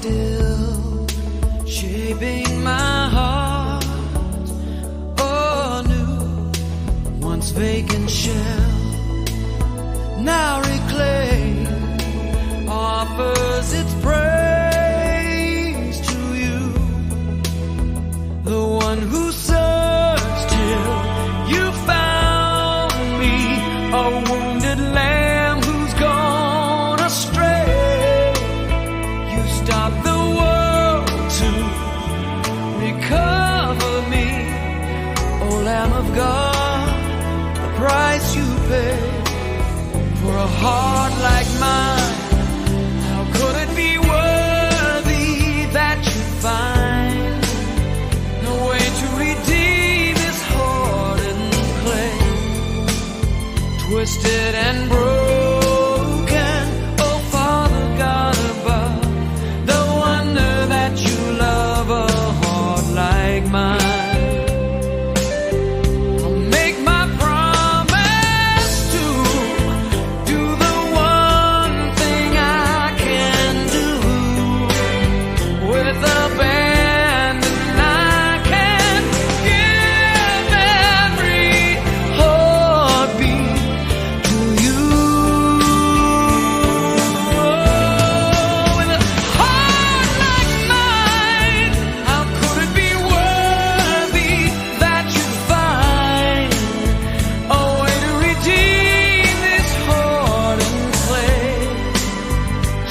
still shaping my heart anew. Once vacant shell, now reclaimed, offers its praise to you, the one who searched till you found me, a wounded lamb who's gone astray. You stopped the world to recover me, O Lamb of God, the price you paid for a heart like mine. How could it be worthy that you find a way to redeem this hardened clay, twisted and broken? Oh, Father God above, the wonder that you love a heart like mine. I'll make my promise to do the one thing I can do with abandon. I can give every heartbeat to you. Oh, with a heart like mine, how could it be worthy that you find a way to redeem this hardened clay,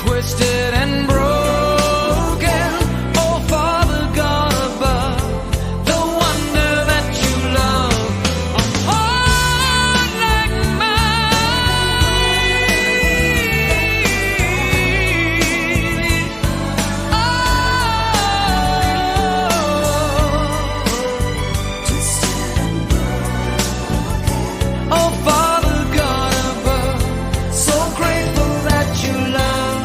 twisted and broken? Oh, Father God above, the wonder that you love a heart like mine. Oh, oh, Father God above, so grateful that you love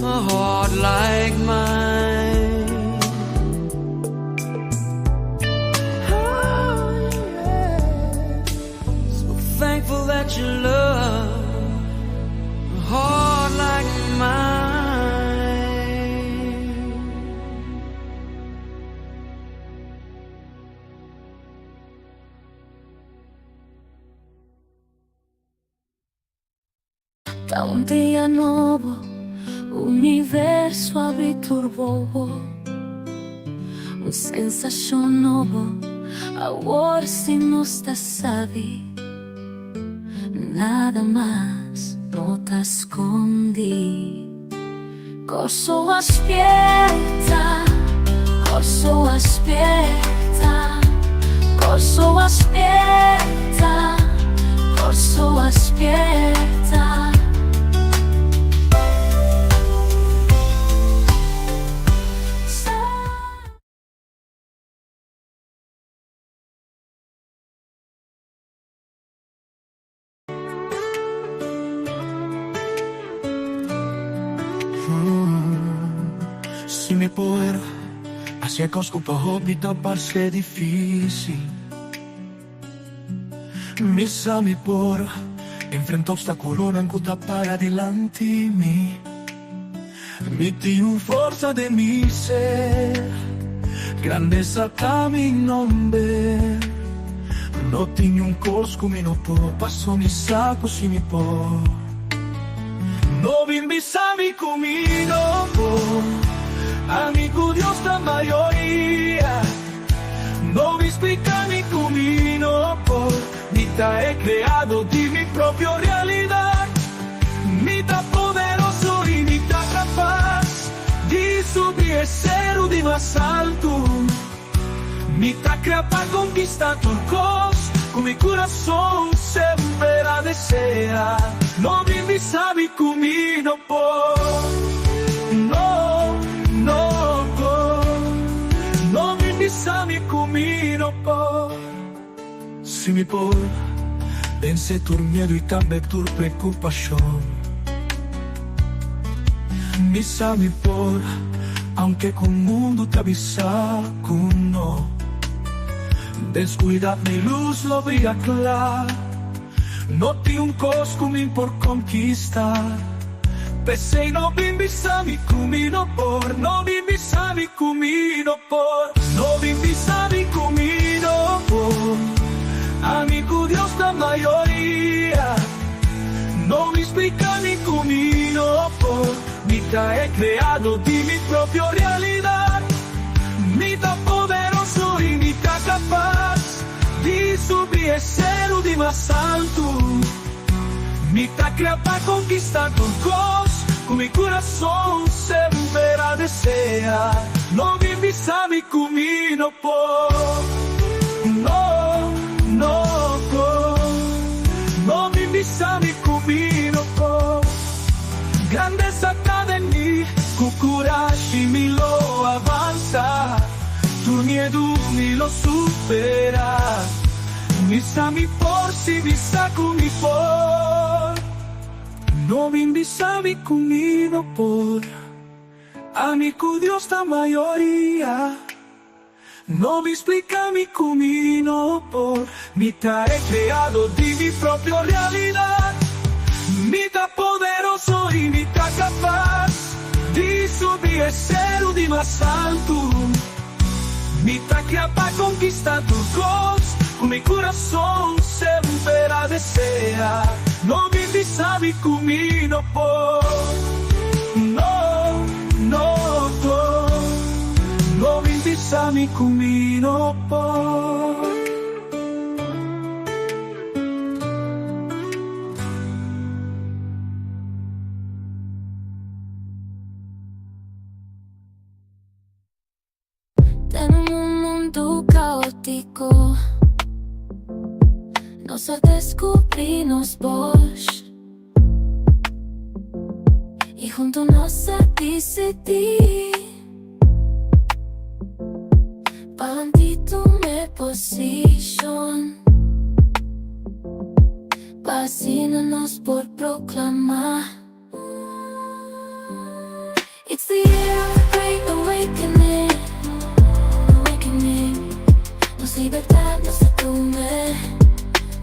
a heart like mine. Oh, yeah. So thankful that you love a heart like mine. Ta un dia nobo, universo a habri tur wowo. Un sensashon nobo, awor si nos ta sabi. Nada mas no ta skondí. Kòrsou a spièrta, Kòrsou a spièrta, Kòrsou a spièrta, Kòrsou a spièrta. Si mi por hasi e kos ku pa hopi ta parse difísil, mi sa mi por enfrenta obstákulonan ku ta para dilanti mi. Mi tin un forsa den mi ser, grandesa ta mi nomber. No tin niun kos ku mi no por, paso mi sa ku si mi por. No bin bisa mi ku mi no por, ami ku Dios ta mayoria. No bin splika mi ku mi no por, mi ta e kreado di mi propio realidat. Mi ta poderoso i mi ta kapas di subi e seru di mas altu. Mi ta krea pa konkistá tur kos ku mi kurason semper a deseá. No bin bisa mi ku mi no por, no, no por. No bin bisa mi ku mi no por. Si mi por vense tur miedu i tambe tur preokupashon. Mi sa mi por, aunke ku mundu ta bisa ku no. Den skuridat mi lus lo bria kla. No tin un kos ku mi por konkistá. P'esei no bin bisa mi ku mi no por, no bin bisa mi ku mi no por, no bin bisa mi ku mi no por. Ami ku Dios ta mayoria. No bin splika mi ku mi no por. Mi ta e kreado di mi propio realidat. Mi ta poderoso i mi ta kapas di subi e seru di mas altu. Mi ta krea pa konkistá tur kos ku mi kurason semper a deseá. No bin bisa mi ku mi no por, no, no por. No bin bisa mi ku mi no por. Grandesa ta den mi, ku kurashi mi lo avansá. Tur miedu mi lo superá. Mi sa mi por si mi sa ku mi por. No bin bisa mi ku mi no por. Ami ku Dios ta mayoria. No bin splika mi ku mi no por. Mi ta e kreado di mi propio realidat. Mi ta poderoso i mi ta kapas di subi e seru di mas altu. Mi ta kria pa konkistá tur kos ku mi kurason semper a deseá. No bin bisa mi ku mi no por, no, no por. No bin bisa mi ku mi no por. Den un mundu kaótiko, nos a deskubrí nos bos i huntu nos a disidí pa tuma e posishon, pa asina nos por proklamá. It's the year of the great awakening, awakening. Nos libertat nos a tuma.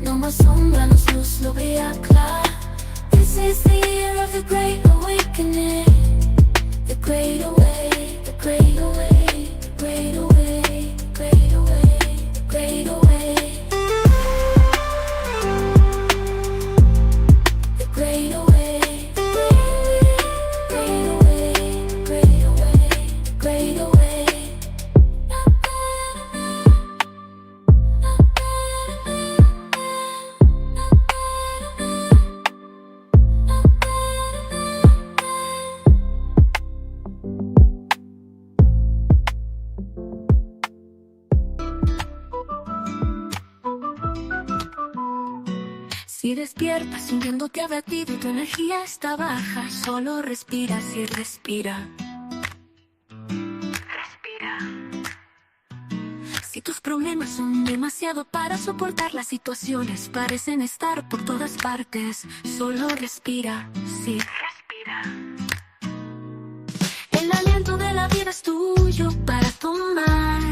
No mas sombra, nos lus lo bria kla. This is the year of the great awakening. The great awake, the great awake, the great awake, the great awake, the great awake. The great awake, the great awake, the great awake, the great awake, the great awake. Si despiertas sintiéndote abatido y tu energía está baja, solo respira, sí, respira. Respira. Si tus problemas son demasiado para soportar, las situaciones parecen estar por todas partes, solo respira, sí, respira. El aliento de la vida es tuyo para tomar.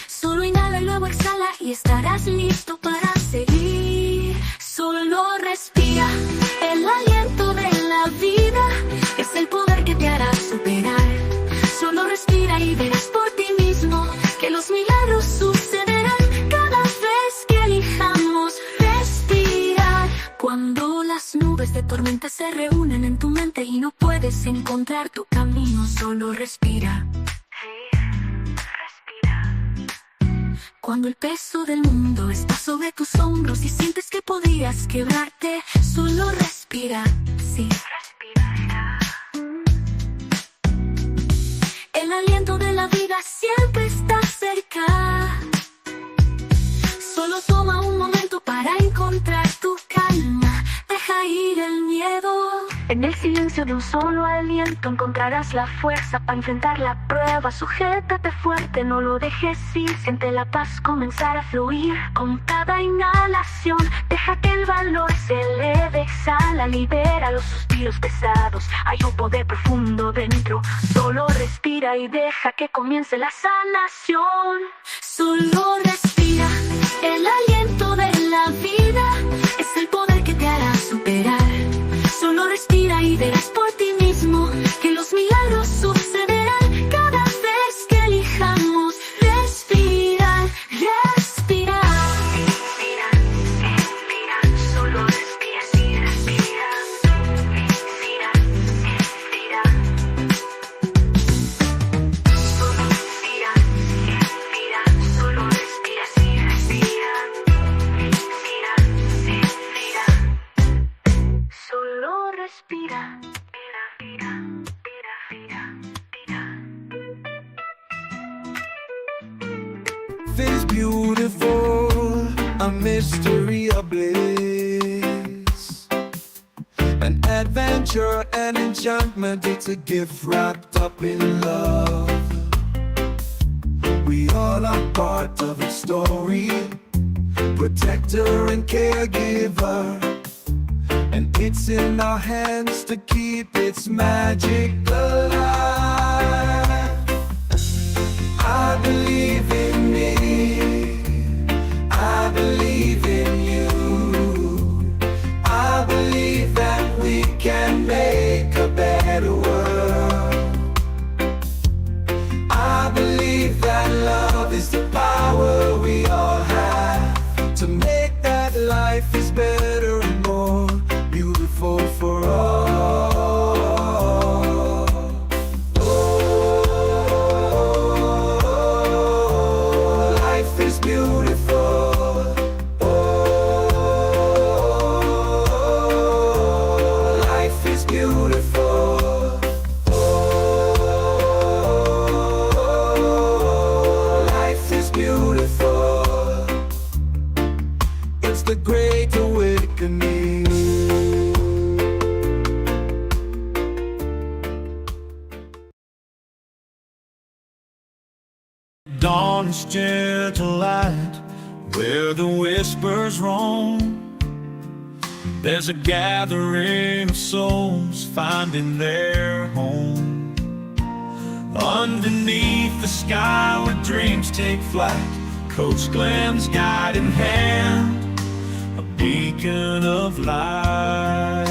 Solo inhala y luego exhala y estarás listo para seguir. Solo respira. El aliento de la vida es el poder que te hará superar. Solo respira y verás por ti mismo que los milagros sucederán cada vez que elijamos respirar. Cuando las nubes de tormenta se reúnen en tu mente y no puedes encontrar tu camino, solo respira. Cuando el peso del mundo está sobre tus hombros y sientes que podrías quebrarte, solo respira, sí. Respira. El aliento de la vida siempre está cerca. Solo toma un momento para encontrar tu calma. Deja ir el miedo. En el silencio de un solo aliento encontrarás la fuerza para enfrentar la prueba. Sujétate fuerte, no lo dejes ir. Siente la paz comenzar a fluir. Con cada inhalación, deja que el valor se eleve. Exhala, libera los suspiros pesados. Hay un poder profundo dentro. Solo respira y deja que comience la sanación. Solo respira. El aliento de la vida es el poder que te hará superar. Solo respira. Life is beautiful, a mystery of bliss. An adventure, an enchantment, it's a gift wrapped up in love. We all are part of its story, protector and caregiver. And it's in our hands to keep its magic alive. I believe in me. I believe in you. I believe that we can make a better world. I believe that love is the power we all have to make that life is better and more beautiful for all. Oh, life is beautiful. Oh, life is beautiful. Oh, life is beautiful. It's the great awakening. Dawn's gentle light, where the whispers roam. There's a gathering of souls finding their home. Underneath the sky where dreams take flight, Coach Glenn's guiding hand, a beacon of light.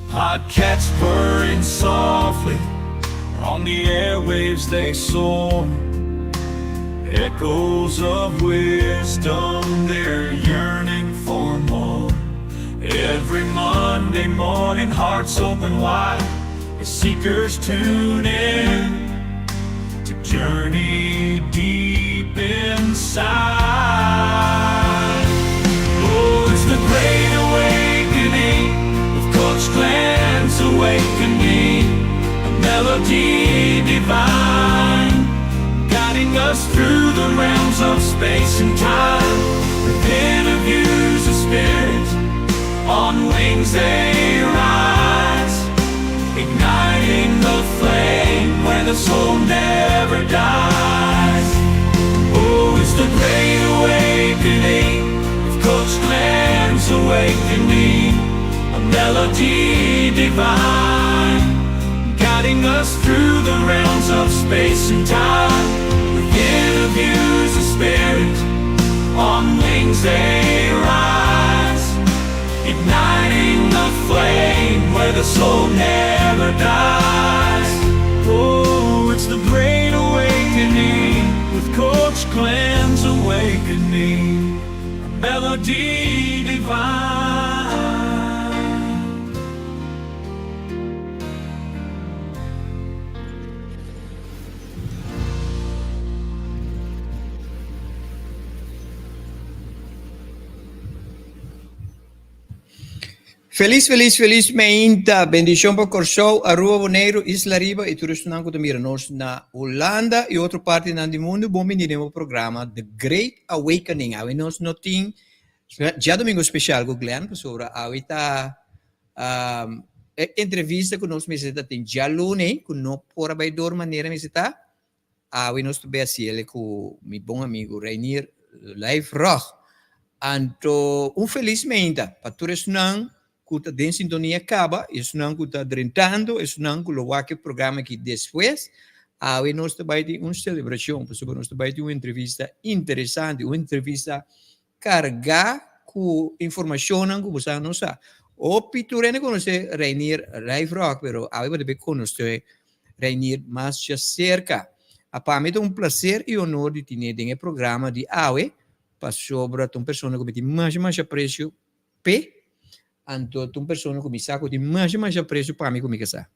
Podcasts purring softly, on the airwaves they soar. Echoes of wisdom, they're yearning for more. Every Monday morning, hearts open wide as seekers tune in to journey deep inside. Oh, it's the great awakening with Coach Glenn's awakening, a melody divine, guiding us through the realms of space and time. With interviews of spirit, on wings they rise, igniting the flame where the soul never dies. Oh, it's the great awakening with Coach Glenn's awakening, a melody divine, guiding us through the realms of space and time. With interviews of spirit, on wings they rise, igniting the flame where the soul never dies. Oh, it's the great awakening with Coach Glenn's awakening, a melody divine. Felis, felis, felis meinta. Bendishon pa Kòrsou, Aruba, Boneiru, Isla Riba i tur esnan ku ta mira nos na Hulanda i otro partinan di mundu. Bon bini den bo programa The Great Awakening. Awe nos no tin djadomingo spesial ku Glenn pasobra awe ta e entrevista ku nos mester ta tin djalune ku no por a bai dor manera mester ta. Awe nos ta bay haciele cu mi bon amigo Reinier Lijfrog. Anto un feliz meinta pa tur esnan cu ta den sintonia caba, esnan cu ta drentando, esnan cu lo wak e programa aki despues. Awe nos ta bay tin un celebracion pasobra nos ta bay tin un entrevista interesante, un entrevista carga cu informacionnan cu bo sa no sa. Hopi tur hende conoce Reinier Lijfrog, pero awe bo debe conoce Reinier mas djacerca. A pa mi ta un placer y honor di tine den e programa di awe, pasobra ta un persona cu mi tin masha masha aprecio p'e, anto ta un persona cu mi sa cu tin masha masha aprecio pa mi cu mi casá.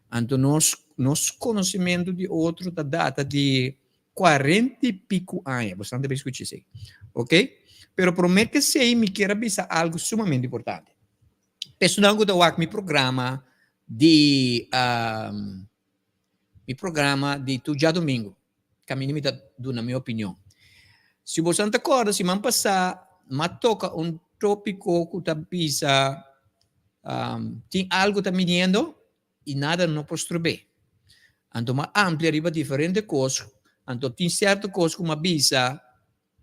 Anto nos nos conocimento di otro ta data di Cuarenta y pico aña, bo esnan ta scucha esey, ok? Pero prome ke esey mi kier a bisa algo sumamente importante. Personan cu ta wak mi programa di mi programa di tur djadomingo. Kaminda mi ta duna mi opinion. Si boso ta kòrda siman pasá m'a toka un tópiko ku ta bisa tin algu ta miniendo i nada no por strob'é. Anto m'a amplia riba diferente kos, anto tin sierto kos ku m'a bisa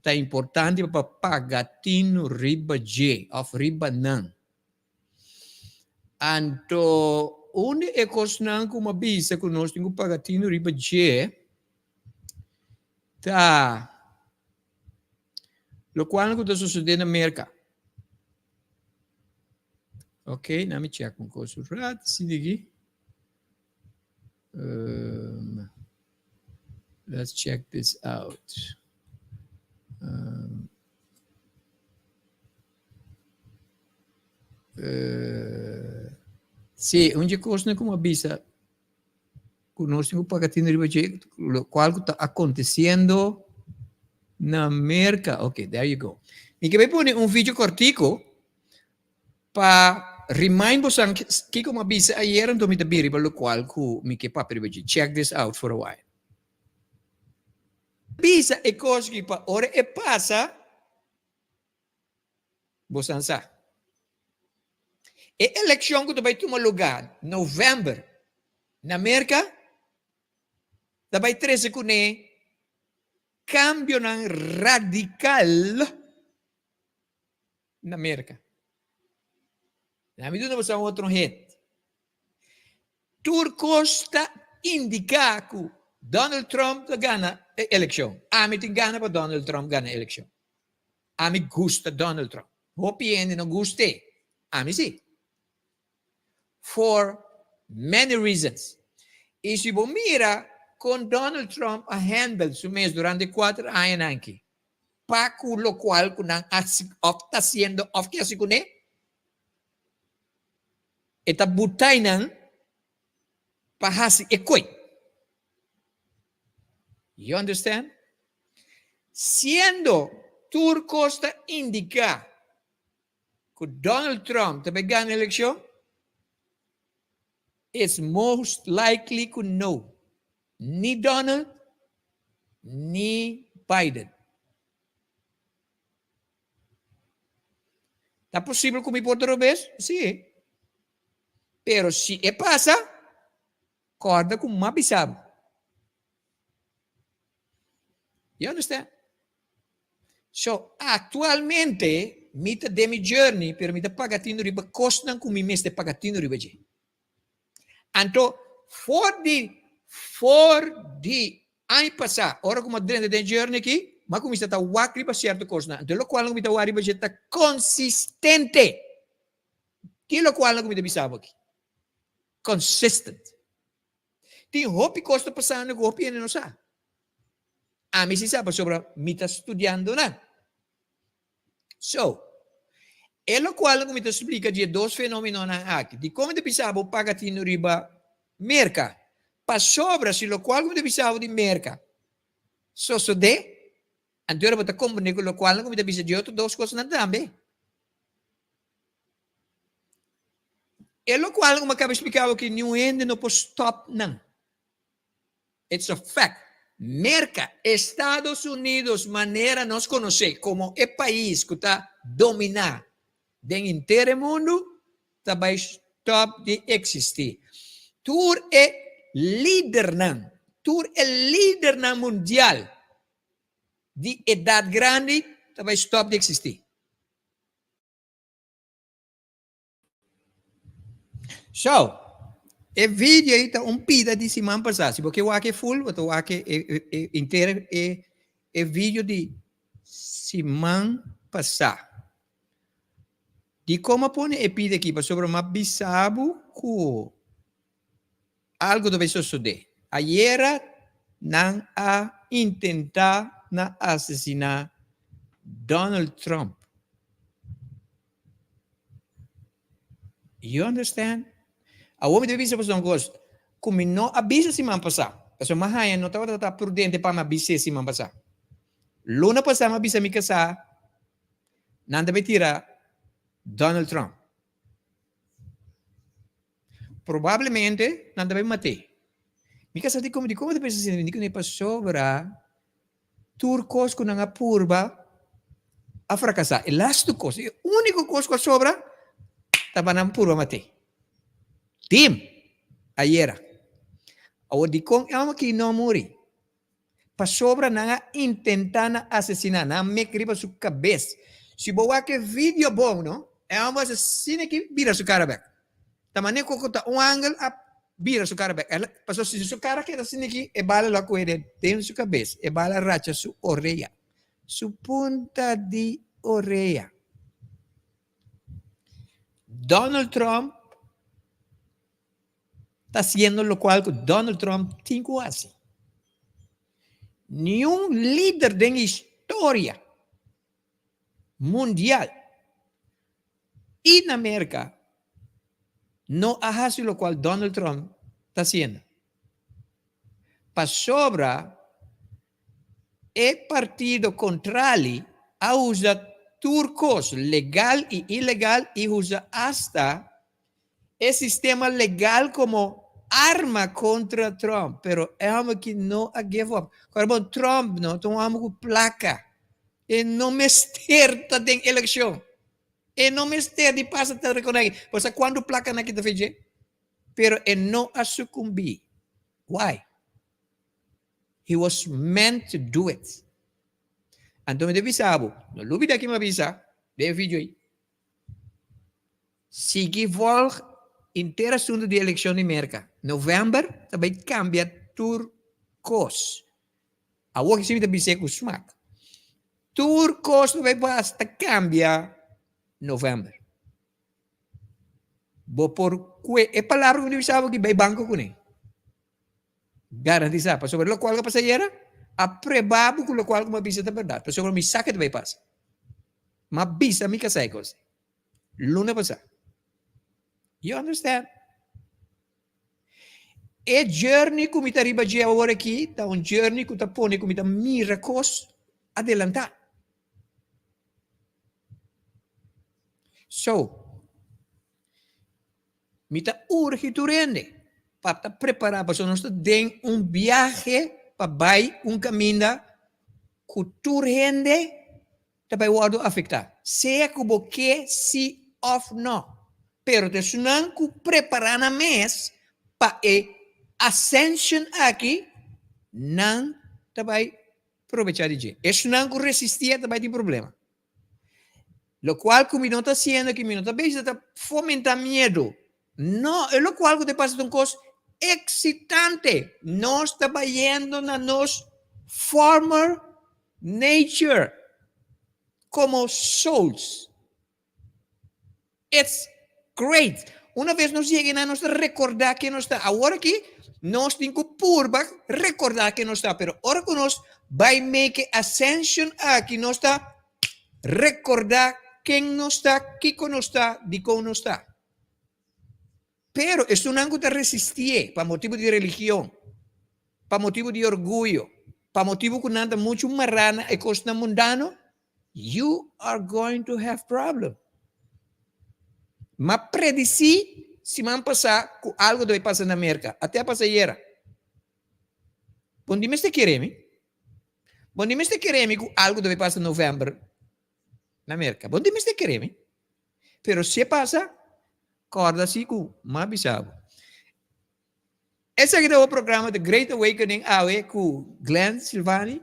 ta importante pa paga tinu riba dje òf riba nan. Anto un di e kosnan ku m'a bisa ku nos tin ku paga tinu riba dje ta lokual ku ta sosodé na Merka. Ok, na mi check un kos un rat asina aki. Um, let's check this out. Um, uh, sí, un dje kosnan ku mi a bisa ku nos tin ku paga tinu riba dje, lokual ku ta akontesiendo na Merka. Ok, there you go. Mi ke bai pone un video kortiko pa remind bosan kiko mi a bisa ayer, anto mi ta bin riba lokual ku mi ke papia riba dje. Check this out for a while. Bisa e kos ki pa ora e pasa, Bosan sa. E elekshon ku ta bai tuma lugá novèmber na Merka ta bai trese kuné kambionan radikal na Merka. Laat mi duna bosan otro hint. Tur kos ta indiká ku Donald Trump ta gana e elekshon. Ami tin gana pa Donald Trump gana e elekshon. Ami gusta Donald Trump. Hopi hende no gust'é. Ami si. For many reasons. I si bo mira kon Donald Trump a handle su mes durante e kuater añanan aki, pa ku lokual ku nan a hasi òf ta hasiendo òf ke hasi kuné, e ta butay nan pa hasi e koe. You understand? Siendo tur kos ta indiká ku Donald Trump ta bai gana elekshon, it's most likely ku no, ni Donald ni Biden. Ta posibel ku mi por ta robes? Sí. Pero si e pasa, kòrda ku m'a bisa bo. You understand? So, aktualmente mi ta den mi journey, pero mi ta paga tinu riba kosnan ku mi mester paga tinu riba dje. Anto, for di, for di aña pasá, ora ku mi a drenta den e journey aki, mi a kuminsá ta wak riba sierto kosnan. Anto, lokual ku mi ta wak riba dje ta konsistente. Ki lokual ku mi ta bisa bo aki? Consistent. Tin hopi kos ta pasando ku hopi hende no sa. Ami si sa pasobra mi ta studiando nan. So, e lokual ku mi ta splika di e dos fenomenonan aki, dikon mi ta bisa bo paga tinu riba Merka? Pasobra si lokual ku mi ta bisa bo di Merka sosodé, anto ora bo ta komprendé ku lokual ku mi ta bisa di otro dos kosnan tambe. E lokual ku mi a kaba splika bo ki niun hende no por stòp nan. It's a fact. Merka, Estados Unidos manera nos konosé komo e pais ku ta dominá den henter e mundu ta bai stòp di eksistí. Tur e lidernan, tur e lidernan mundial di edat grandi ta bai stòp di eksistí. So, e video ei ta un pida di siman pasá. Si bo ke wak e full, bo ta wak e, e, e, inter e, e video di siman pasá. Dikon m'a pone e pida aki? Pasobra m'a bisa bo ku algu ta bai sosodé. Ayera nan a intentá na asesiná Donald Trump. You understand? Awor mi ta bisa boso un kos ku mi no a bisa siman pasá. Pasobra mi a haña no tabata ta prudente pa mi a bis'é siman pasá. Luna pasá mi a bisa mi kasá nan ta bai tira Donald Trump. Probablemente nan ta bai mat'é. Mi ka sa dikon, dikon bo ta pensa asina? Mi di kuné pasobra tur kos ku nan a purba a frakasá. E lastu kos, e úniko kos ku a sobra ta pa nan purba mat'é. Tim! Ayera. Awor dikon e hòmber aki no a muri? Pasobra nan a intentá na asesiná, nan a mek riba su kabes. Si bo wak e video bon, no, e hòmber asesino aki bira su kara bèk. Ta manera ku ta un angel a bira su kara bèk. El, pasobra si su kara keda asina aki, e bala lo a kohe den su kabes. E bala a racha su orea, su punta di orea. Donald Trump ta hasiendo lokual ku Donald Trump tin ku hasi. Niun lider den historia mundial i na Merka no a hasi lokual Donald Trump ta hasiendo. Pasobra e partido kontrali a usa tur kos legal i ilegal i usa asta e sistema legal komo arma kontra Trump, pero e hòmber aki no a give up. Kòrda bon, Trump no ta un hòmber ku plaka. E no mester ta den elekshon. E no mester di pasa ta rekonai. Bo sa kuantu plaka nan kita fe dje? Pero e no a sukumbí. Why? He was meant to do it. Anto mi ta bisa bo, no lubida ki mi a bisa den e video ei. Sigui volg henter asuntu di elekshon di Merka. Novèmber ta bai kambia tur kos. Awor ki si mi ta bis'é ku smak. Tur kos ta bai pas ta kambia novèmber. Bo por kue e palabra ku mi ta bisa bo ki bai banko kuné. Garantisá. Pasobra lokual ku a pasa ayera a prueba bo ku lokual ku mi a bisa ta bèrdat. Pasobra mi sa ke ta bai pasa. Mi a bisa mi kasá e kos luna pasá. You understand? E journey ku mi ta riba dje awor aki ta un journey ku ta pone ku mi ta mira kos adelantá. So, Mi ta urgi tur hende pa ta prepará pasobra nos ta den un biahe pa bai un kaminda ku tur hende ta bai wòrdu afektá, sea ku bo ke si òf nò. Pero ta esunnan ku prepará nan mes pa e ascension aki, nan ta bai probechá di dje. Esunnan ku resistí ta bai tin problema. Locual cu mi no ta haciendo aki, mi no ta bezig ta fomenta miedo. No, e locual cu ta pasa ta un cos excitante. Nos ta bayendo na nos former nature como souls. It's great. Una vez nos yega einan nos ta recorda ken nos ta. Awor aki nos tin cu purba recorda ken nos ta, pero ora cu nos bay make e ascension aki nos ta recorda ken nos ta, kico nos ta, dicon nos ta. Pero esunnan cu ta resistié pa motibo di religion, pa motibo di orguyo, pa motibo cu nan ta mucho mará na e cosnan mundano, You are going to have problem. M'a predisí siman pasá ku algo ta bai pasa na Merka. Ate a pasa ayera. Bon di mester kere mi. Bon di mester kere mi ku algo ta bai pasa novèmber na Merka. Bon di mester kere mi. Pero si e pasa, kòrda si ku m'a bisa bo. Esaki ta bo programa The Great Awakening awe ku Glenn Silvani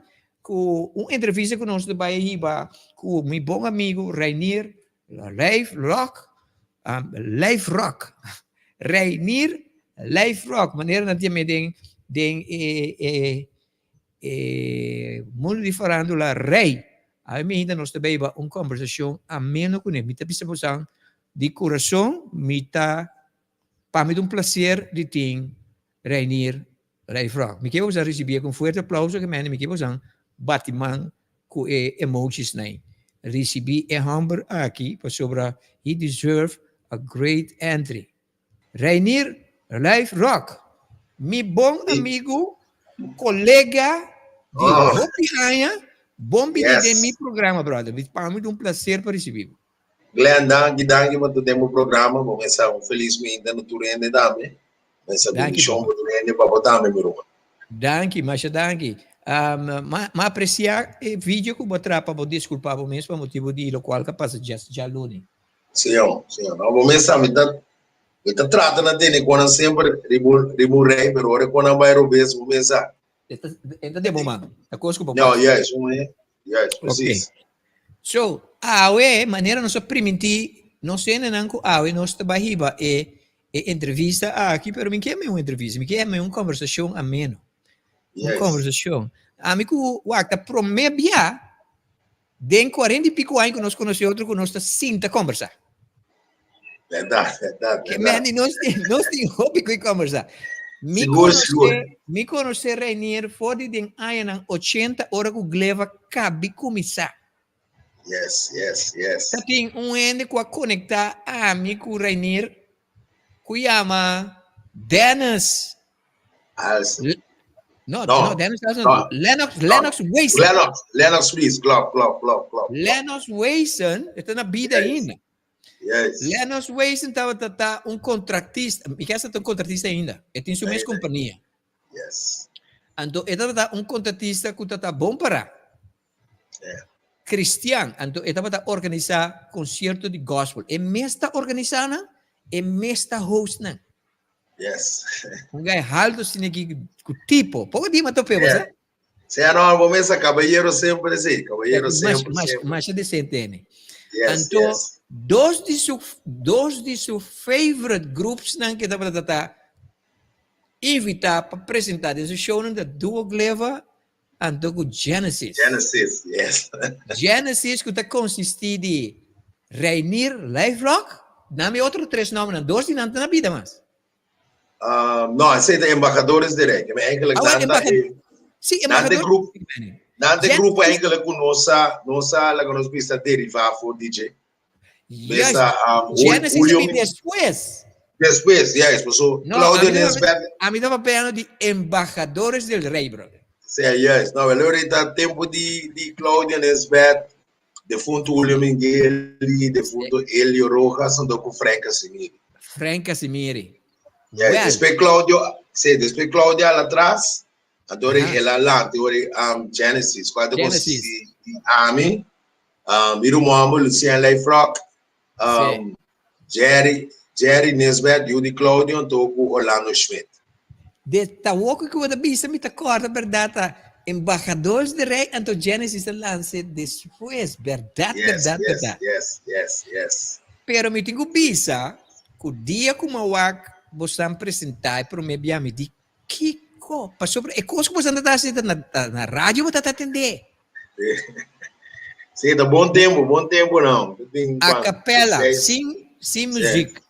ku un entrevista ku nos ta bai hiba ku mi bon amigu Reinier Lijfrock, Lijfrock, Reinier Lijfrock, manera nan tin den den e e e mundu di farandula Rey. Awe mi hinta nos ta bai hiba un kombersashon ameno kuné. Mi ta bisa bosan di kurason mi ta Pa mi ta un placer di tin Reinier Rijfrog. Mi ke boso a ricibié cu un fuerte aplauso ke mende mi ke boso bati man cu e emojis nai. Ricibi e homber aki pasobra he deserve a great entry. Reinier Rijfrog, mi bon amigo, colega di hopi aña, bon bini den mi programa brother. Pa mi ta un placer pa ricibi bo. Glenn, danki, danki pa ta den bo programa. Bo mester un felis winter na tur hende tambe. Mesa Danki, bendishon bo hende pa bo tambe, mi ruman. Danki, masha danki. Um, ma, ma aprecia e video ku bo trapa bo disculpa bo mes pa motibo di locual ka pasa djas djaluni. Señor, señor. No, bo mes sa, mi ta, mi ta trata na tene konan semper riba, riba un rei, pero ora konan bai robes, bo mes sa. E ta de bo man. Ta kos ku bo No, juist, un e. Juist, precies. Okay. So, awe, manera nos a primintí nos hendenan ku awe nos ta bai hiba e e entrevista aki, pero mi ke me un entrevista, mi ke me un konversashon ameno. Un konversashon. Ami ku wak ta promé bia Den cuarenta y pico aña cu nos conoce otro cu nos ta sinta conversa. Verdad, verdad, Que verdad. man, nos tin, nos tin hopi cu conversa. Mi Sigur, conoce, sigur. mi conoce Reinier for di den añanan 80 ora cu Gleva cabi cuminsa. Yes. Ta tin un hende cu a conecta ami cu Reinier cu yama Dennis Alsen. No, No. no, Dennis Alsen. No. Lennox, Lennox Wason. Lennox, Lennox Ruiz, klop, klop, klop, klop. Lennox Wason, está na vida Yes. ainda. Yes. Lennox Wason estaba ta un contratista, mi casa un contratista ainda. E tin su mes Ainda. compañía. Yes. Anto, e tabata un contratista ku tata bon para. Yeah. Cristian, anto e tabata organisa concierto di gospel. E mes ta organisa nan, e mes ta host nan. Yes. Un guy halto sine ki ku tipo. Poko di ma tope, Yeah. yeah. Sea no, bo mesa caballero sempre sí, caballero Mas, sempre, mas, sempre. mas decente ene. Yes, Anto, yes. dos di su favorite groups nan ke tabata ta invita pa presenta den su show nan ta Duo Gleva anto ku Genesis. Genesis, yes. Genesis ku ta konsisti di Reinier Lijfrock, nami otro tres nombernan, dos di nan ta na bida mas. No, esei ta Embajadores de Rey. Maar eigenlijk Ah, wel, nan ta e, Sí, nan de embajador. grupo, nan de Genesis. grupo eigenlijk ku nos a, nos a, laga nos bisa derivá for DJ. Juist. Besa, Genesis Julio a bin despues. Despues, juist. Paso No, Claudio a mi Nesbeth A mi taba pensando di Embajadores del Rey, brother. Sí, juist. No, wel ahorita tempo di, di Claudio Nesbeth, defunto Julio Mingeli, defunto Elio Rojas, anto ku Frank Casimiri. Frank Casimiri. Ja, Well, despues Claudio, sí, despues Claudio al atras, anto Aha. el adelante, Genesis, cual te Genesis. consiste di ami, mi ruman homber Lucien Lijfrock, Jerry, Jerry Nisbet, yu di Claudio, anto ku Orlando Schmidt. De tawoku ku bo ta bisa mi ta kòrda bèrdat ta Embahadores de Rey anto Genesis a lanse despues bèrdat Yes, bèrdat yes, bèrdat. yes, yes, yes. Pero mi tin ku bisa ku dia ku mi a wak bosan presentá e promé bia mi di kiko pasobra e kos ku bosan ta hasi ta na radio bo ta ta tendé. Sí, ta bon tempo, bon tempo no. A capella, sin, sin muziek.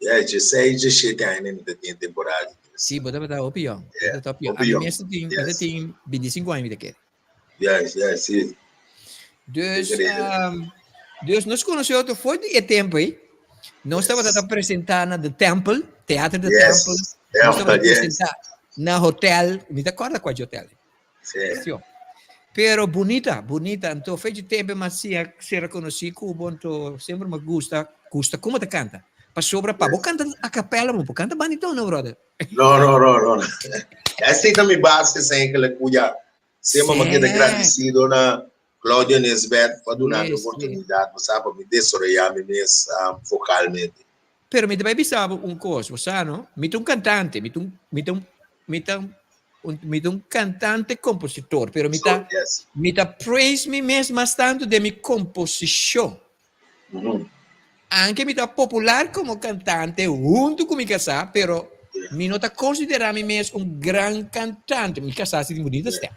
Ja, 16, 17 aña mi ta tin temporada. Sí, bo tabata hopi yong. Yeah, Bo hopi yong. hopi A mi yong. mes tin, mi tin 25 aña mi ta kere. Yes, yes, sí. Dus, Increíble. dus nos conoce otro for di e tempo ei. Nos tabata ta presenta na The Temple, Theater The Temple. Nos Temple, tabata yes. presenta na hotel, mi ta corda cua hotel. Sí. Sí. Pero bunita, bunita. Anto fecha tempo mas sia ser reconocí cubo, anto sempre me gusta, gusta como te canta. Pasobra pa bo canta a capella, bo canta bandito no, brother. No, no, no, no. Esta ta mi base eigenlijk, cuya sempre me queda agradecido na Claudio Nesbeth pa duna mi oportunidad, bo sa, pa mi desarrolla mi mes vocalmente. Pero mi ta bay bisa bo un cos, bo sa no, mi ta un cantante, mi ta un, mi ta un, mi ta un, mi ta un cantante compositor, pero mi ta, So, yes. mi ta praise mi mes mas tanto den mi composicion. Anke mi ta popular como cantante hunto cu mi casá, pero mi no ta considera mi mes un gran cantante. Mi casá si tin bunita stem.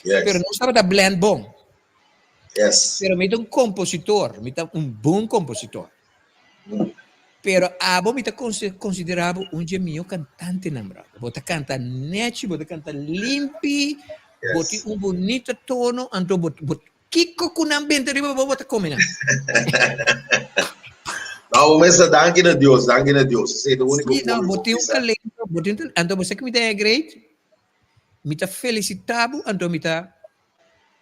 Pero nos tabata blend bon. Pero mi ta un compositor, mi ta un bon compositor. Pero abo mi ta considera bo un dje mihó cantantenan, brother. Bo ta canta nechi, bo ta canta limpi, bo tin un bunita tono, anto bo, bo, kiko ku nan benta riba bo, bo ta come nan. No, bo mester danki na Dios, danki na Dios. Esei ta único Sí, no, forma bo bo tin un bisa. talento, bo tin un talento. Anto bo sa ku mi ta e great? Mi ta felicita bo, anto mi ta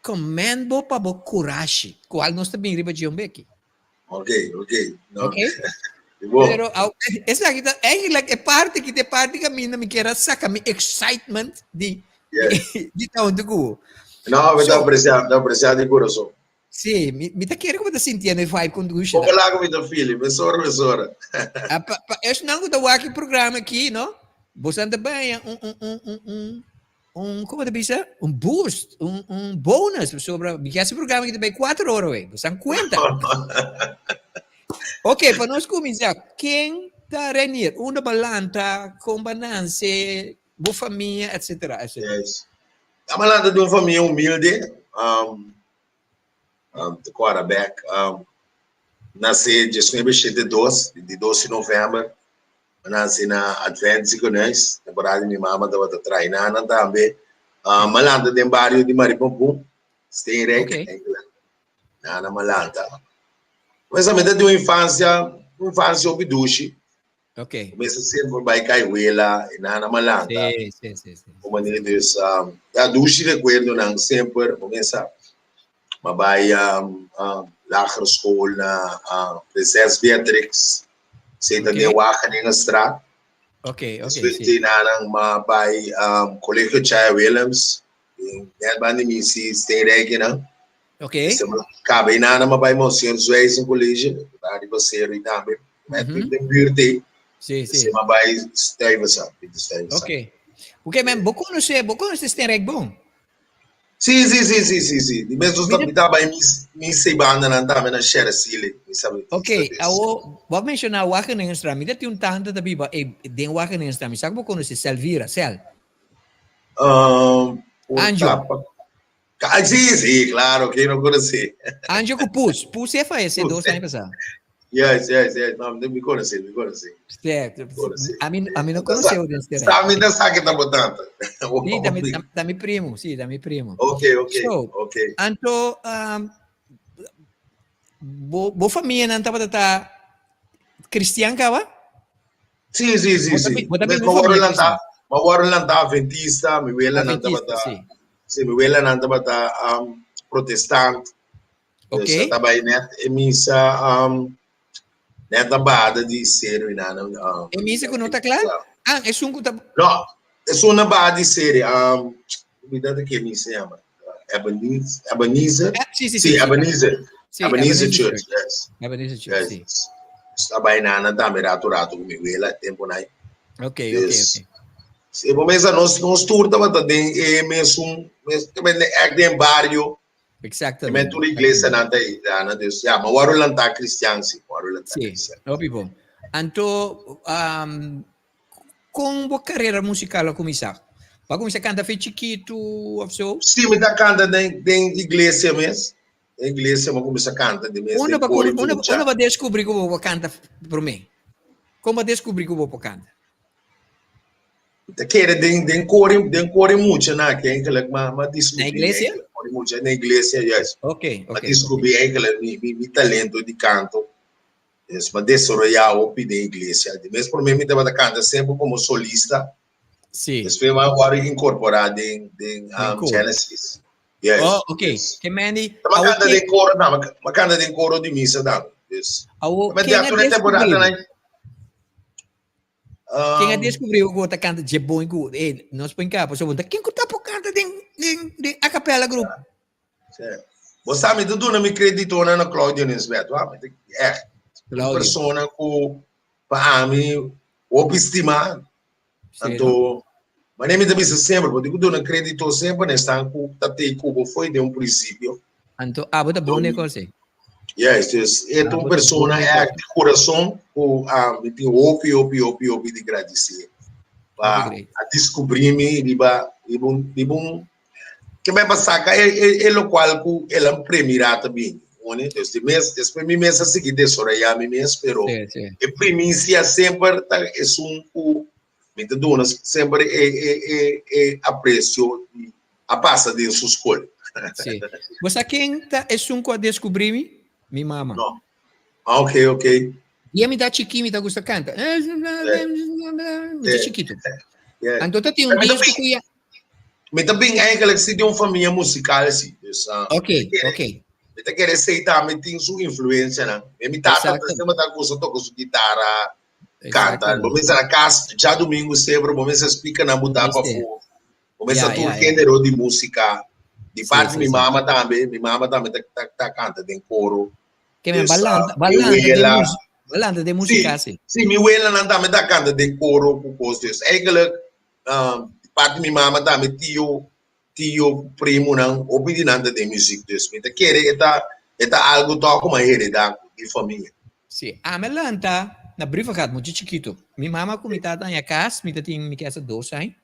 commend bo pa bo kurashi, kual nos ta bin riba dje un beki. Ok, ok. No. Ok? Bon. Pero esaki ta eigenlijk e parti ki ta e parti kaminda mi kier a saka mi excitement di di ta huntu ku bo. No, mi ta apresiá, mi ta apresiá di kurason. Sí, mi mi ta kere ku bo ta sintiendo e vibe kon dushi. Poko lago mi ta feel, mesora mesora. Pa pa esnan ku ta wak e programa aki, no, boso ta baña un un un un un Un, como ta bisa? Un boost, un, un bonus pasobra mi ke hasi programa ki ta bay cuatro ora wey. Bo san cuenta. Ok, pa nos cuminsa, ken ta Renier? Unda bo lanta? Con bo nance? Bo famia, etcetera, etcetera. Yes. Mi a lanta di un famia humilde, um, te kòrda bèk, nase diesnuebe shete dos, bintidos di novèmber, mi nase na Advent Ziekenhuis, temporada di mi mama tabata traha einan tambe. Mi a lanta den bario di Maripampun, Steenrijk, Engeland, einan mi a lanta. Mi ta tin un infansia, un infansia hopi dushi. Ok. Mester semper bai kai wela e nana malanta. Sí, sí, sí, sí. Como manera dus, um, ja, dushi recuerdonan semper, bo mesa. Ma bai um, um, lagere school na uh, Prinses Beatrix, zit okay. den Wageningenstraat. Ok, ok. Después sí. Nanan ma bai um, Colegio Chaya Willems, net bandi mi si Steenrijk nan. Ok. Caba einan ma bai Monseñor Zwijsen College, daar riba Seru i tambe. Met mm -hmm. den buurt ei. Sí, sí. Ma bai Stuyvesant, Pieter Stuyvesant. Ok. Ok, men bo conoce, bo conoce Steenrijk bon? Sí, sí, sí, sí, sí, sí. Di mes nos ta bai mis mis sei banda nan tambe na Sherasile. Mi sabe. Ok, awo bo a menciona Wageningenstraat. Mi ta tin un tante ta biba ei den Wageningenstraat. Mi sa ku bo conoce Selvira, Sel. Um, Anjo. Ah, sí, sí, claro, ken no conoce? Anjo ku Pus. Pus e fallece dos aña pasá. Yes, yes, yes. No, mi conoce, mi conoce. Cierto. A mi, a mi no conoce den stereo. Sa mi ta sa que ta botando. Sí, da mi, da mi primo, sí, da mi primo. Ok, ok, so, ok. Anto, um, bo, bo famia nan tabata ta cristian kaba? Sí, sí, sí, sí. Bo ta bin un familia cristian. Ma wòrdu lantá adventista, mi welanan Adventista, tabata, sí. sí, mi welanan tabata um, protestant. Ok. Dus ta bai net e misa um, net na bada di seru i nan um, E misa ku no ta kla? Ah, esun ku ta No, esun na bada di seru, um, mi ta ke misa yama. Ebenezer, Ebenezer? Ah, sí, sí, sí, sí, sí. Ebenezer. Sí, Ebenezer Ebenezer Church, Church. yes. Ebenezer Church, sí. Yes. Sta bai nana tambe rato rato ku mi wela tempo nai. Ok, ok, Yes. ok. Sí, bo mesa nos nos tur tabata den e mesun mes echt den barrio. E Exactamente. men tur iglesia nan ta na dus ja, ma wòrdu lantá kristian sí, wòrdu lantá Sí, kristian. hopi bon. Anto, um, Kon bo karera musikal a kuminsá? Bo a kuminsá kanta fe chikitu òf so? Sí, mi ta kanta den den iglesia mes. Den iglesia mi a kuminsá kanta di mes Unda den bo kor i unda mucha. unda bo a deskubrí ku bo por kanta promé? Kon bo a deskubrí ku bo por kanta? Mi ta kere den den kor i den kor i mucha nan aki eigenlijk mi a Na deskubrí iglesia? eigenlijk kor i mucha na iglesia, juist. Ok, Mi a ok, ok. deskubrí eigenlijk mi mi mi talento di kanto. Es pa desaroyá hopi den iglesia. Di mes promé mi tabata kanta semper komo solista. Sí. Despues mi a wòrdu inkorporá den den Den um, koro. Genesis. Yes. Oh, ok. Yes. Ke Mandy, Ma awo kanta ke den koro tambe. Ma kanta den koro di misa tambe. Yes. awo Ma ken a tur e temporada descubrí? nan Ken a um, descubrí ku bo ta kanta dje bon ku eh nos por inka pasobra bo ta ken ku ta por kanta den den den a capella group? Sí. Bo sa, mi ta duna mi kreditonan na Claudio Nisbet, wa? Mi ta, echt, un Claudio. persona ku pa ami hopi stimá. Sí, no? Anto, manera mi ta bisa semper, bo tin ku duna kredito semper na esnan ku ta tei ku bo foi den un prinsipio. Anto, abo ta bon den kos ei. Yes, dus e ta Abo un ta bon persona den kos. echt di kurason ku mi tin hopi, hopi, hopi, hopi di gradisé Hopi pa great. a diskubrí mi riba, riba un, riba un Ke bai pa saka e, e, e lokual ku el a premirá ta bini. One, dus di mes, despues mi mes a sigui desorayá mi mes, pero Sí, sí. e primisia semper ta esun ku mi ta duna semper e, e, e, e apresio di a pasa den su skol. Sí. Bo sa ken ta esun ku a deskubrí mi? Mi mama. No. Ah, ok, ok. Dia mi ta chikí mi ta gusta kanta. Mi ta Sí. chikitu. Yeah. Anto ta tin un Mi ta disco ku ya Mi ta bin eigenlijk si di un famia musical si. Dus, Ok, mi kere ok. Mi ta kere esei tambe tin su influencianan. Mi mi tata ta semper ta gusta toca su guitarra, canta. Bo mester na cas djadumingu semper bo mester splica nan bo ta pafó. Bo mester tur genero di musica. Di parti mi mama tambe, mi mama tambe ta ta ta canta den coro. Ke men balanta, balanta den musica, balanta den musica si. Si, mi welanan tambe ta canta den coro cu cos. Dus eigenlijk, di parti mi mama tambe tio tio, primonan, hopi di nan ta den muziek. Dus mi ta kere e ta e ta algo tòg ku mi a heredá di famia. Sí, ami a lanta na Brievengat, mucha chikitu. Mi mama ku mi tata haña kas, mi ta tin mi kesa dos aña.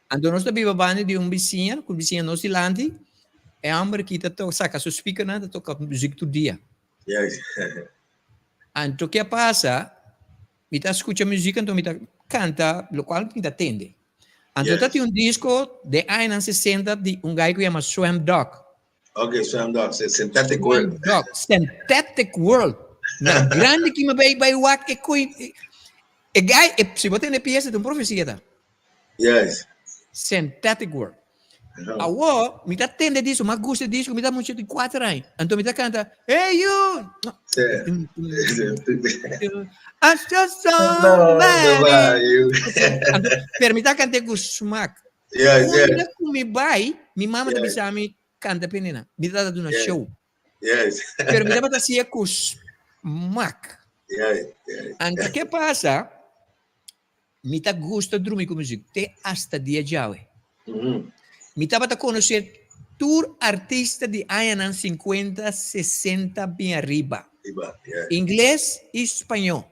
Anto nos ta biba banda di un bisiña, ku bisiña nos dilanti, e hòmber aki ta to saka su speakernan ta toka muziek tur dia. Anto ke a pasa, Mi ta skucha muziek anto mi ta kanta lokual mi ta tende. Anto ta tin un disko den añanan sesenta di un gai ku yama Swamp Dogg. Ok, Swamp Dogg, Synthetic World. Swamp Dogg, Synthetic World. Na grandi ki mi bai bai wak e koi e gai e si bo tende piesa ta un profesia ta. Yes. Synthetic World. Awor, mi ta tende disco, m'a gusta e disco, mi ta mucha di kuater aña. Anto mi ta kanta, Hey you! I'm just somebody. Anto, pero mi ta kant'é ku smak. Unda ku mi bai, mi mama ta bisa mi kanta p'e nena. Mi ta duna show. Pero mi tabata hasié ku smak. Anto ke pasa? Mi ta gusta drumi ku muzik te asta dia djawe. Mi tabata konosé tur artista di añanan sinkuenta, sesenta bin ariba. Ingles i spañó.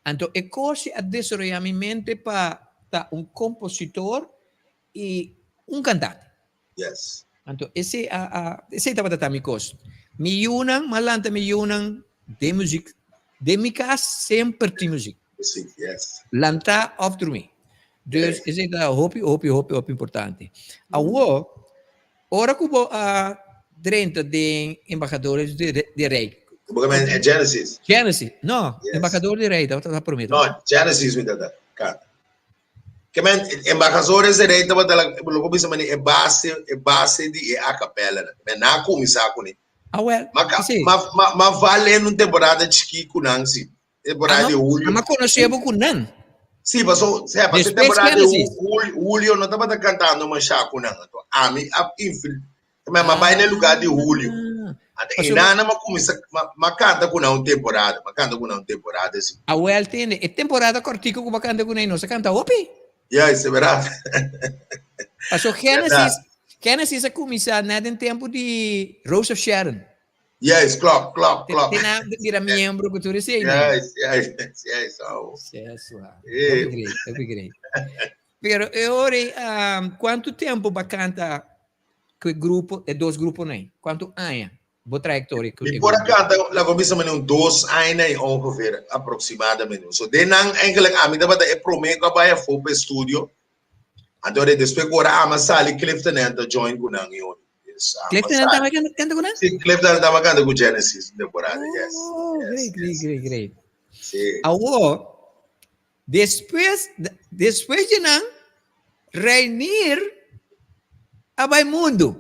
Anto e kos a desaroyá mi mente pa ta un kompositor i un kantante. Yes. Anto esei a a esei tabata ta mi kos. Mi yunan, m'a lanta mi yunan den muzik. Den mi kas semper tin muzik. Muzik, yes. Lantá òf drumí. Dus esei ta hopi, hopi, hopi, hopi importante. Awor, ora ku bo a drenta den Embahadores de de Rei. Bo ke men Genesis? Genesis, no, Embahador de Rei tabata ta promé. No, Genesis mi ta kanta. Ke men, Embajadores de Rey tabata la, lo por bisa mane, e base, e base di e acapella nan. Men nan a kuminsá kuné. Ah, wel, Ma ka, sí. ma, ma, ma vale en un temporada chikí ku nan, sí. Temporada Ah, di no, julio. ma konosé bo ku nan. Sí, paso, sea, paso Despues temporada di Genesis. julio, julio no tabata kantando mashá ku nan. Anto, ami a infil, ma ma bai na e lugá di julio. Ah, Anto, paso, einan mi a kuminsá, ma, ma kanta ku nan un temporada, ma kanta ku nan un temporada, sí. Awel tende, e temporada kòrtiku ku bo a kanta ku nan, nos a kanta hopi. Ja, is bèrdat. Paso Genesis, Genesis a kuminsá nèt den tempu di Rose of Sharon. Juist, klòp, klòp, klòp. Te nan bira miembro ku tur esei. Juist, juist, juist. Oh. Yes, wow. Hopi great, hopi great. Pero e ora ei, um, kuantu tempu bo a kanta ku e grupo, e dos gruponan? Kuantu aña bo trayektoria ku Mi e por a grupo? kanta, laga mi bisa manera un dos aña i ongeveer, aproximadamente. So den nan eigenlijk ami tabata e promé ku a bai afó pa e studio. Anto de despues ku ora ami a sali Clifton a join ku nan i ora. Dus ami a Clifton sali. tabata kanta ku nan? Si, Clifton tabata kanta ku Genesis un temporada, yes. Oh, Yes, great, great, yes. great, great. Si. Awor, Despues, despues di nan, Reinier a bai mundu.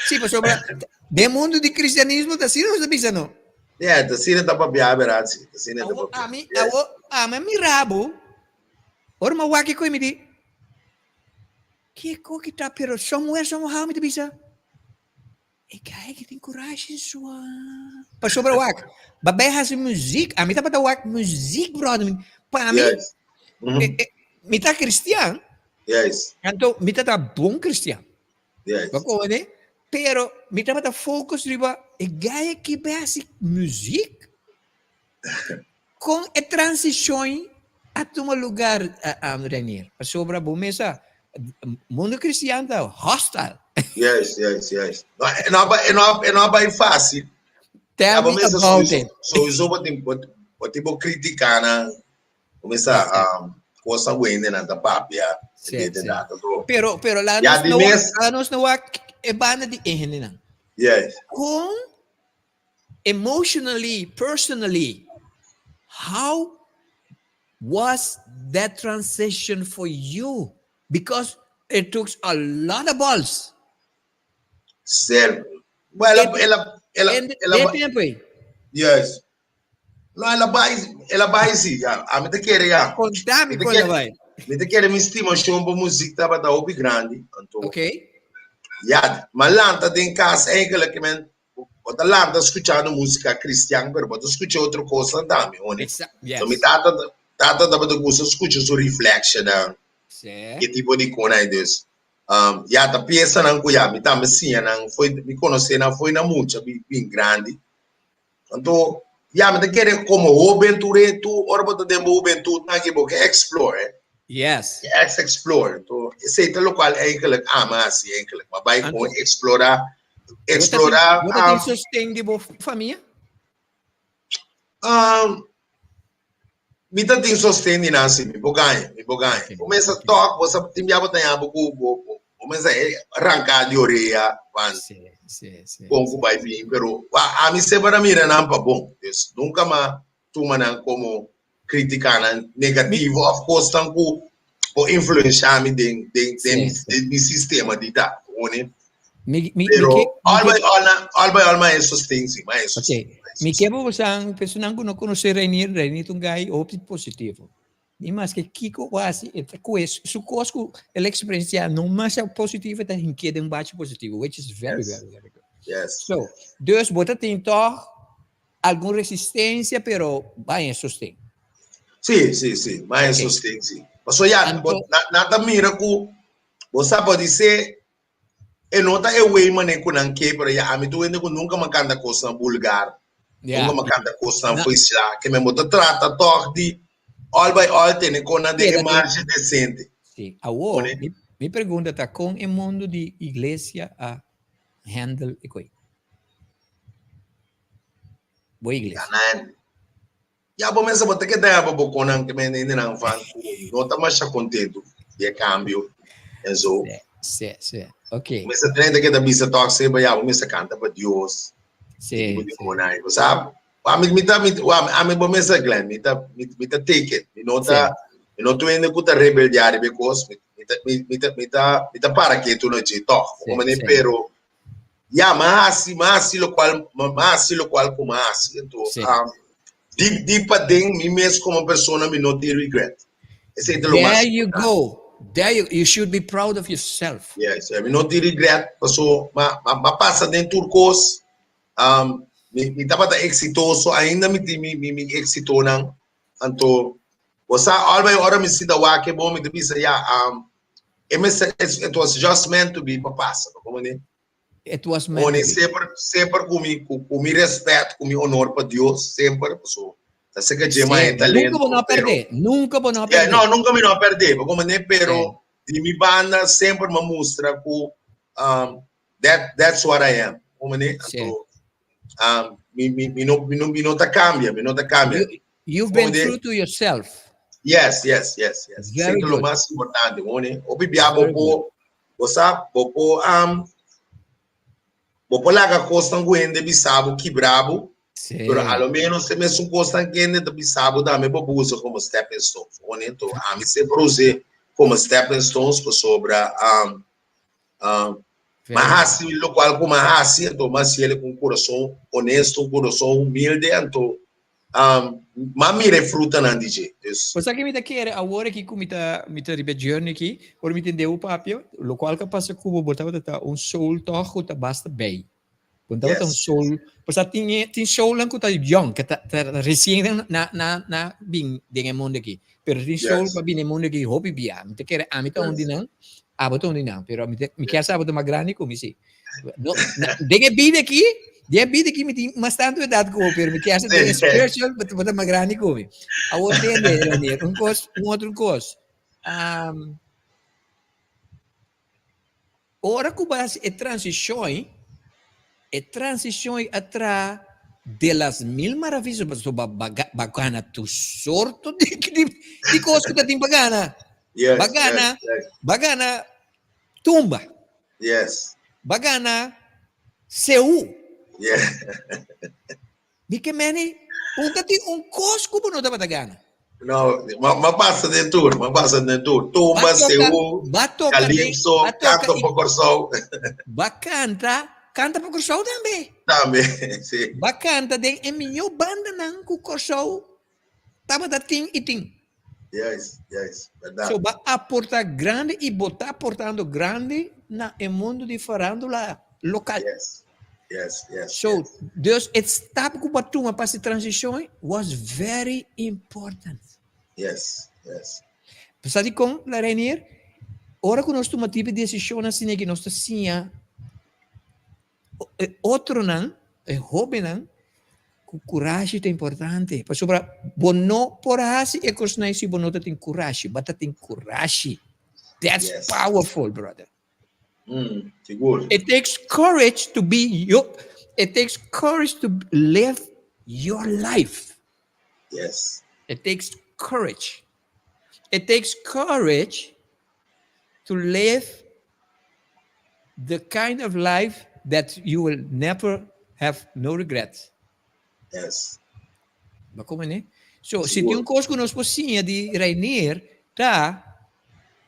Sí, pasobra den mundu di cristianismo ta asina nos ta bisa no. Yeah, ta asina ta papia, berat, sí. Ta asina ta Awo papia. ami, Yes. awo ami a mira bo, ora mi a wak kiko mi di, kiko ki ta, pero somewhere, somehow mi ta bisa, E guy ki tin kurashi sua. Pasobra wak, babay hasi muziek. Ami tabata wak muziek, brother. Pa mi, Yes. Mm -hmm. e, e, mi ta cristian. Yes. Anto, mi ta bon cristian. Yes. Bako, ne? Pero, mi tabata focus riba, e guy ki bay hasi muziek. Kon e transishon a tuma lugar, Reinier? Pasobra bo mes sa, mundo cristian ta hostile. Yes, yes, yes. No, e no a, e no a, e no a bai fácil. Tell Ja, bo me mesa about sowieso, it. sowieso bo tin, bo, bo tin bo critica nan, bo mesa, um, cosa wende nan ta papia, Sí, dit en sí. dat. Anto, Pero, pero la Ja, nos di no mes- la nos no wak e banda di e hendenan. yes. Kon Emotionally, personally, how was that transition for you? Because It took a lot of balls. Ser, well, el a, el a, el a, el a, Den tempo ei. Yes. No, el a bai, el a bai si, ja. Ami ta kere ja. Konta mi kon el a bai. Mi ta kere mi stimashon pa muzik tabata hopi grandi. Anto, okay. Ja, ma lanta den kas eigenlijk, men, bo ta lanta skuchando músika kristian, pero bo ta skucha otro kosnan tambe, hone. Yes. So mi tata, tata tabata gusta skucha su reflectionnan. Sí. Ke tipo di kona dus. Um, ya ta piesanan ku ya mi tambe siña nan foi mi konosé nan foi na mucha bi bin grandi. Anto ya mi ta kere komo hoben tur e tu ora bo ta den bo hubentut nan ke bo ke explore eh. Yes. Ke ex explore. Anto esei ta lokual eigenlijk ami a hasi eigenlijk. Mi a bai kon explora explora Bo ta tin sosten di bo famia? Um, mi ta tin sosten di nan si, mi por gaña, mi por gaña. Bo mester tok, bo sa tin bia bo ta ña bo ku bo bo mester ranka di orea van Sí, sí, sí. kon ku bai bin, pero ami semper a mira nan pa bon. Dus nunka m'a tuma nan komo kritikanan negativo òf kosnan ku por influensha mi den den den den mi sistema di ta, hoor. Mi, mi, Pero mi ke, all mi by ke, all na all by all ma e sosten si, ma e sosten. okay. Mi ke bo san personan ku no konosé Reinier, Reinier ta un guy hopi positivo. Ni maske kiko bo hasi, e ta kohe su kos ku el eksperensiá no masha positivo, e ta hink'é den un bachi positivo, which is very, Yes. very, very good. Yes. So, dus bo ta tin tòg algun resistencia, pero bai en sosten. Sí, sí, sí, bai en Okay. sosten, sí. Paso ya, Anto, bo, na, na ta mira ku, bo sa bo dice, e no ta e way mane ku nan ke, pero ya, ami tu hende ku nunca ma kanta kosnan vulgar, ja, nunca ma kanta kosnan na, fo'i sla, ke men bo ta trata tòg di all by all tene konan den e keda den, marge decente. sí. Awor, Pone, mi, mi pregunta ta kon e mundo di iglesia a handle e koi? Bo iglesia. Nan. Ya bo mester bo ta keda ya bo bokonan ke men hende nan van ku no ta masha kontentu di e kambio en zo. Sí, sí, sí. Ok. Mester tren ta keda bisa tok seba ya bo mester kanta pa Dios. Sí, Tipo di sí. konai. Bo sa, ami mi ta mi ami bo mester Glenn, mi ta mi, mi ta take it. Mi no ta mi no tu hende ku ta rebeldia riba e kos, mi mi ta mi mi ta mi ta mi ta para ketu na dje tok. Sí, Como sí. pero Ya, m'a hasi, m'a hasi lokual, m'a hasi lokual ku m'a hasi. Anto, Sí. um, deep, deep paden, mi mes komo persona mi no tin regret. Esei ta lo mas There you importante. go. There you, you should be proud of yourself. Yes, mi no tin regret, paso m'a, m'a, m'a pasa den tur kos. Um, mi, mi tabata eksitoso, ainda mi tin mi, mi, mi eksitonan. Anto, bo sa, al bai ora mi sinta wak e bon, mi ta bisa, ya, um, e mester, it was just meant to be pa pasa, bo comprende? It was meant Pone to be. semper, semper ku mi, ku, ku mi respet, ku mi honor pa Dios, semper, paso, ta seka dje ma e Sí, nunca bo talento, no a pero, perdé, nunca bo no a yeah, perdé. no, nunca mi no a perdé, bo comprende? Pero, Sí. di mi banda, semper mi a mustra ku, um, that, that's what I am, bo comprende? Sí. Anto, um, mi, mi, mi no, mi no, mi no ta cambia, mi no ta cambia. You, you've been Comprende? true to yourself. Yes, yes, yes, yes. Very Esei ta lo good. mas importante, hoor. Hopi bia bo Very good. por, bo sa, bo por, um, bo por laga kosnan ku hende bisa bo kibra bo, pero Sí. a lo menos e mesun kosnan ku hende ta bisa bo tambe bo por usa komo stepping stones, hoor. Enton, ami semper us'é komo stepping stones pasobra, um, um, Very m'a good. hasi lokual ku m'a hasi, anto m'a hasiel ku un kurason honesto, un kurason humilde, anto um, m'a mira e frutanan di dje. Dus, Bo sa ke mi ta kere awor aki ku mi ta mi ta riba e journey aki, ora mi tende bo papia, lokual ku a pasa ku bo, bo tabata ta un soul tòg ku ta basta bei. Bo tabata un yes. soul, pasobra tin e tin soulnan ku ta yòn, ku ta ta resien na na na bin den e mundu aki. Pero tin soul Yes. ku a bin den e mundu aki hopi bia. Mi ta kere ami ta un di Yes. nan, abo ta un di nan, pero mi ta mi kier Yes. sa abo ta mas grandi ku mi si. No, na, den e bida aki, den e bida aki mi tin mas tantu edat ku bo, pero mi kier sa den e Sí. spiritual bo ta bo ta mas grandi ku mi. Awor tende, Renier, un kos, un otro kos. Um, ora ku bo hasi e transishon, e transishon a traha de las mil maravillas, pasobra bo ba ba gana tur sorto di di di kos ku ta tin pa gana. Yes, Ba yes, gana, yes. ba gana tumba. Yes. Ba gana seú. Yeah. Mi ke meni, un ta tin un kos ku bo no tabata gana. No, m'a pasa den tur, m'a pasa den tur. Tumba, Seú, Calypso, Kanto pa Kòrsou. Ba kanta, kanta pa Kòrsou tambe. Tambe, si. Ba kanta den e mihó bandanan ku Kòrsou tabata tin i tin. Juist, juist, bèrdat. So ba aporta grandi i bo ta aportando grandi na e mundu di farándula lokal. Yes, yes, yes. So, dus e stap ku bo a tuma pa hasi transishon was very important. Yes, yes. Sa dikon, La Reinier? Ora ku nos tuma tipo di desishon asina ki nos ta siña E otronan, e hóbennan, ku kurashi ta importante. Pasobra bo no por hasi e kosnan si bo no ta tin kurashi. Bo ta tin kurashi. That's yes. powerful, brother. Sigur. It takes courage to be your, it takes courage to live your life. Yes. It takes courage. It takes courage to live the kind of life that you will never have no regrets. Yes. Ba como ne? So, si tin un kos ku nos por siña di Reinier, ta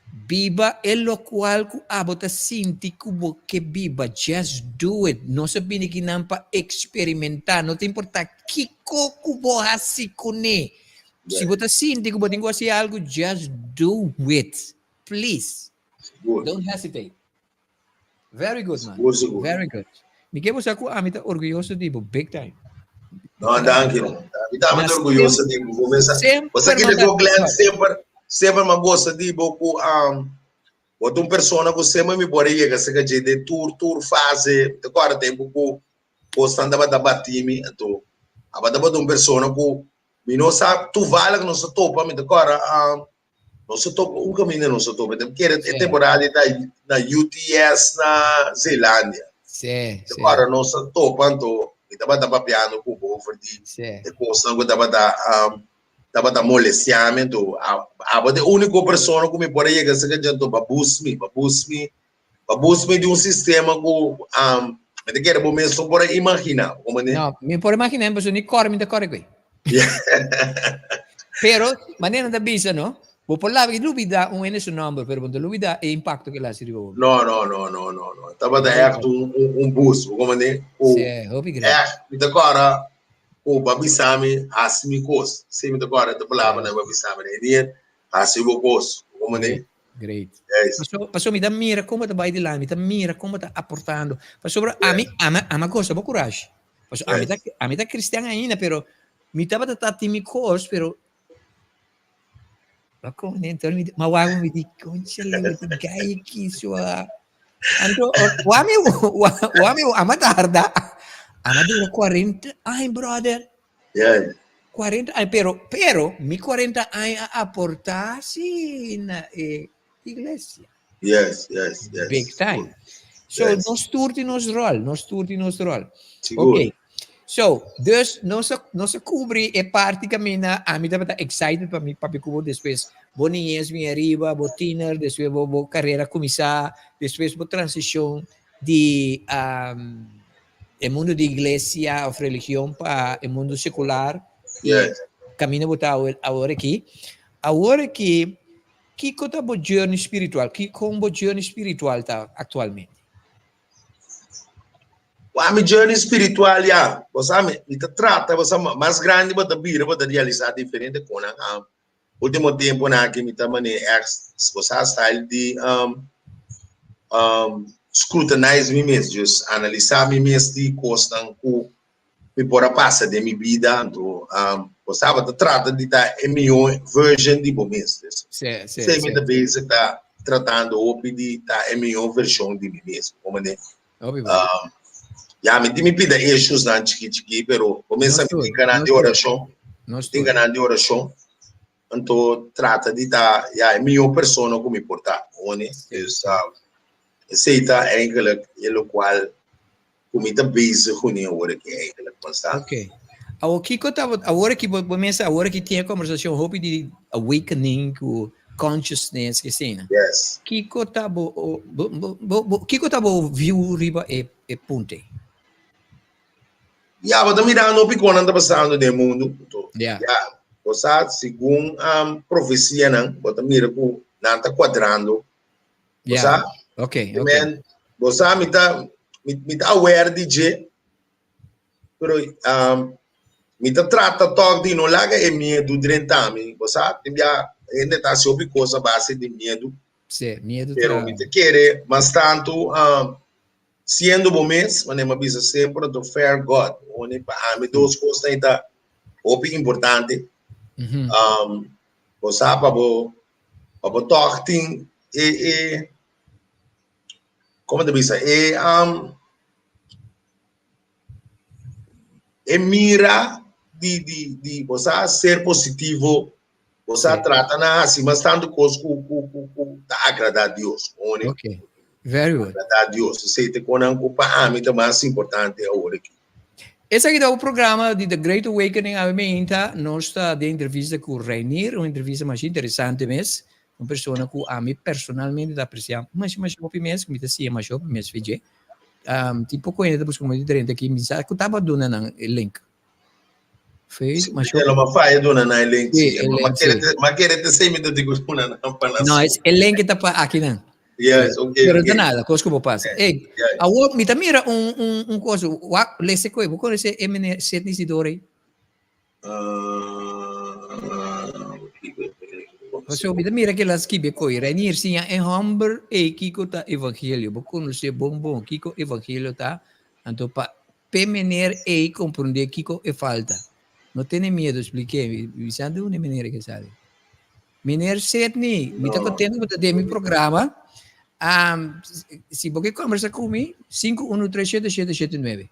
biba e lokual ku abo ta sinti ku bo ke biba. Just do it. Nos a bini kinan pa eksperimentá. No ta importá kiko ku bo hasi kuné. Si bo ta sinti ku bo tin ku hasi algu, just do it. Please. Sigur. Don't hesitate. Very good, man. Sigur, sigur. Very good. Mi ke bo sa ku ami ta orguyoso di bo, big time. No, danki. Mi tambe ta orguyoso di bo. Bo mesa. Bo sa kende ku Glenn semper, semper m'a gosta di bo ku um, bo ta un persona ku semper mi por a yega serka dje den tur, tur fase. Mi ta kòrda tempu ku kosnan tabata bati mi, anto aba tabata un persona ku mi no sa, toevallig nos a topa, mi ta kòrda um, Nos a topa un kaminda nos a topa. Tem kere e temporada ta na UTS na Zeelandia. Sí, sí. Ora nos a topa anto mi tabata papiando ku bo over di e kosnan ku tabata um, tabata molestiami anto abo ta e úniko persona ku mi por a yega serka dje anto ba bus mi, ba bus mi, ba bus mi di un sistema ku um, mi ta kere bo mes no por a imagina. Bo comprende? No, mi por imagina, pasobra ni kòre mi ta kòre ku ei. Pero, manera nan ta bisa, no? Bo por laga i lubida un hende su nomber, pero bo no ta lubida e impacto ku el a hasi riba bo. No, no, no, no, no, no. Tabata echt un, un, un boost, bo comprende? Ku Sí, hopi grandi. echt, mi ta kòrda ku bo a bisa mi hasi mi kos. Sí, mi ta kòrda e ta palabranan ku bo a bisa mi. Renier, hasi bo kos, bo comprende? Great. Yes. Paso, paso mi ta mira kon bo ta bai dilanti, mi ta mira kon bo ta aportando. Pasobra ami, ami, ami a gosa bo kurashi. Paso ami ta, ami ta cristian ainda, pero mi tabata ta tin mi kos, pero ma kon enton mi ma wak mi di conchale mi di gai ki sua. Anto wami wami ama tarda. Ama dura 40 aña brother. Yeah. 40 aña, pero pero mi 40 aña a aporta si na e iglesia. Yes. Big time. So Yes. nos tur tin nos rol, nos tur tin nos rol. Sigur. Ok. So, dus nos a, nos a cubri e parti camina, a mi tabata excited pa mi papia cu bo despues bo niñez bin ariba, bo tiener, despues bo, bo carera cuminsa, despues bo transicion di um, e mundo di iglesia of religion pa e mundo secular. Yes. Camina bo ta awor, awor aki. Awor aki, Kiko ta bo journey spiritual? Ki kon bo journey spiritual ta aktualmente? Wak, mi journey spiritual ya, bo sa mi, mi ta trata, bo sa mas grandi bo ta bira bo ta realisa diferente konan. Um, ultimo temponan aki mi ta mane ex, bo sa style di um, um, scrutinize mi mes, dus analisa mi mes di kosnan ku mi por a pasa den mi bida, anto bo sa bo ta trata di ta e mihó version di bo mes. Dus Sí, sí, esei mi sí. ta bezig ta tratando hopi di ta e mihó version di mi mes, bo comprende? Hopi bon. Ya, mi tin mi pida issuesnan chiki chiki, pero bo mes Nos sa mi tur, tin canal nos di tur. orashon, Nos tin tur. canal di orashon, anto trata di ta ya e mihó persona ku mi por ta, bo comprende? Sí. Dus esei ta eigenlijk e lokual ku mi ta bezig kuné awor aki eigenlijk, Constante. Ok. Awor kiko ta bo, awor aki bo bo mester awor aki tin e kombersashon hopi di awakening ku consciousness ke asina. Yes. Kiko ta bo bo bo bo kiko ta bo view riba e e punto ei? Ya, bo ta mirando hopi konan ta pasando den mundu, anto Ya. ya. Bo sa, segun profesianan, bo ta mira ku nan ta kuadrando. Bo sa? Ok, ok. Men, bo sa, mi ta, mi, mi ta aware di dje, pero um, mi ta trata tòg di no laga e miedu drenta mi. Bo sa, tin bia hende ta hasi hopi kos a base di miedu. Sí, miedu Pero mi ta kere mas tantu um, Siendo bo mes, manera mi a bisa semper, anto fear God. Uni pa ami dos kosnan ei ta hopi importante. Um, bo sa pa bo pa bo tòg tin e e komo ta bisa e um e mira di di di bo sa ser positivo Bo sa trata na hasi mas tantu kos ku ku ku ku ta agradá Dios. Oni. Okay. Very good. Agradá Dios. Esei ta konan ku pa ami ta mas importante awor aki. Esaki ta un programa di The Great Awakening awe meinta. Nos ta den entrevista ku Reinier, un entrevista masha interesante mes. Un persona ku ami personalmente ta apresiá masha masha hopi mes, ku mi ta siña masha hopi mes fe dje. Tin poko hende ta buska un momento drenta aki, mi sa ku tabata duna nan e link. Fe, ma yo... Lo ma falla duna na e link. Sí, el link, sí. Ma kere te sei mi te digo duna na pa na. No, es el link ta pa aki nan. Yes, okay. Pero okay. nada, kos ku bo pasa. Hey, yes. Awo, mi ta mira un un un kos, wa lese koe, bo konoce e meneer Sidney Sidore? Paso mi ta mira ke la skibi koe, Reinier siña e homber ei kiko ta evangelio. Bo konoce bon bon kiko evangelio ta, anto pa P'e meneer ei komprondé kiko e falta. No tene miedu, splik'é. Mi sa di unda e meneer ke sali. Meneer Sidney, mi ta kontento ku bo ta den mi programa. Si bo ke kombersa ku mi, sinku unu tres shete shete shete nuebe.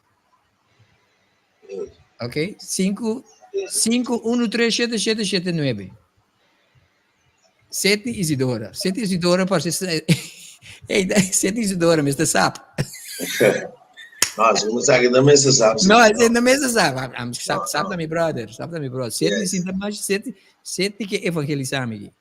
Ok, sinku, sinku unu tres shete shete shete nuebe. Sidney Isidora. Sidney Isidora parse Hey, Sidney Isidora, Mr. Sap. No, si no sabe, no Mr. Sap. No, no Mr. Sap. I'm Sap, Sap na mi brother, Sap na mi brother. Sidney yes. sinta mais, Sidney, Sidney ke evangelizar mi.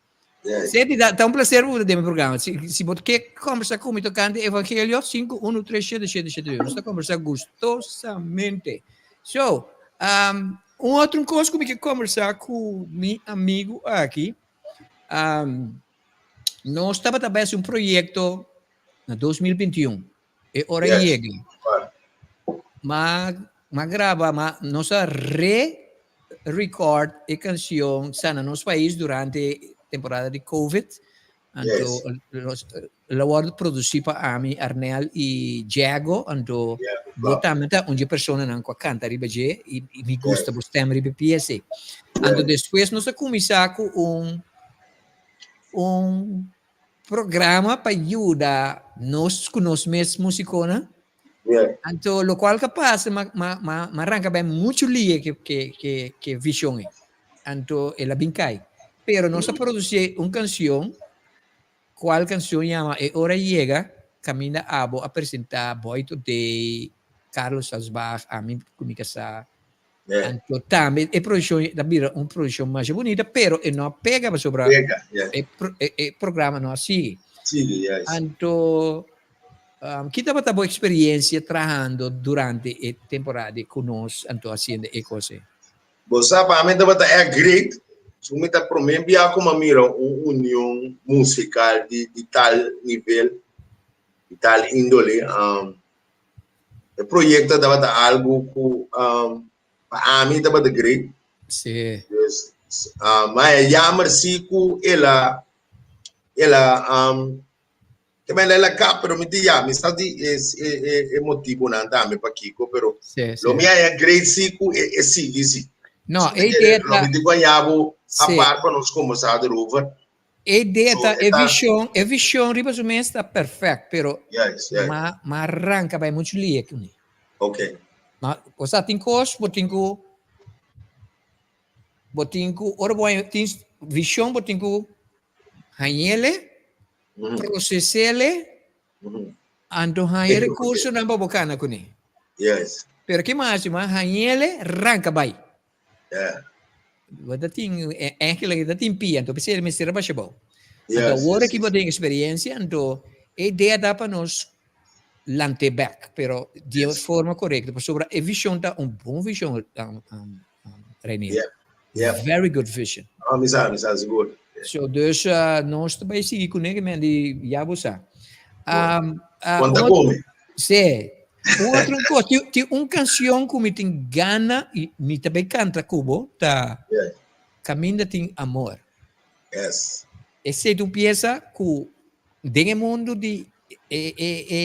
Yes. Sidney, ta, ta un placer por de mi programa. Si, si bo ke conversa con mi tocante evangelio, 5 1 3 7 7 7. Nos ta conversa gustosamente. So, um, Un otro kos ku mi ke kombersá ku mi amigu aki, um, nos tabata bai hasi un proyekto na 2021, e ora yes. yega. Ma, ma graba, ma nos a re-record e kanshon Sana Nos Pais durante temporada di COVID. Anto, yes. Lo wòrdu produsí pa ami, Arnel i Jago, anto bo tambe ta un dje personanan ku a kanta riba dje i mi gusta bo stèm riba e pies ei. Anto despues nos a kuminsá ku un un programa pa yuda nos ku nos mes músikonan. Anto lokual ku a pasa m'a m'a m'a ranka bai muchu lie ke ke ke ke vishon ei. Anto el a bin kai. Pero nos a produsí un kanshon Cual cancion yama E Ora Yega caminda abo a presenta Boy Today, Carlos Salzbach, ami cu mi casa. Anto tambe e produccion ta bira un produccion masha bunita pero e no a pega pasobra e e programa no a sigui. Anto ki tabata bo experiencia trahando durante e temporada cu nos anto haciendo e cos ey? Bo sa, pa mi tabata e great, su mi ta prome bia ku mi a mira un union musical di di tal nivel, di tal indole. Um, e proyecto tabata algo ku um, pa ami tabata great. Sí. Dus, um, ma e jammer si ku el a, el a um, Te manda el a kap, pero mi di ya, mi sa di e, e, e, e motibonan tambe pakiko, pero Sí, lo sí. mi haya great si ku e, e sigui si. No, Si e mi idea kere, lo ta, mi di guaña bo sí. apart pa nos kombersá erover. E idea So, ta, e e ta, vision, e vision riba su mes ta perfect, pero yes, yes, ma, ma arranca bai mucho lie kuné. okay. Ma, o sea, tin kos bo tin ku, bo tin ku, ora bo haña, tin vision bo tin ku hañele, Procesele anto haña recursonan pa bo cana cune. Yes. Pero ki mas ma hañele ranca bay. Yeah. Bo ta tin eigenlijk ta tin pia anto pesey mester a basha bou. Yes. Anto awor aki bo tin experiencia anto e idea ta pa nos lante bek pero di e forma corecto pasobra e vision ta un bon vision Reinier. Yeah. Yeah. Very good vision. Ah, mi sa, mi sa, sigur. So, dus uh, nos ta bai sigui kuné, men di ya bo sa. Um, uh, Konta ku mi. Sí. Un otro kos, ti, ti un kanshon ku mi tin gana i mi ta bai kanta ku bo, ta Yeah. Kaminda tin amor. Yes. Esei ta un piesa ku den e mundu di e e e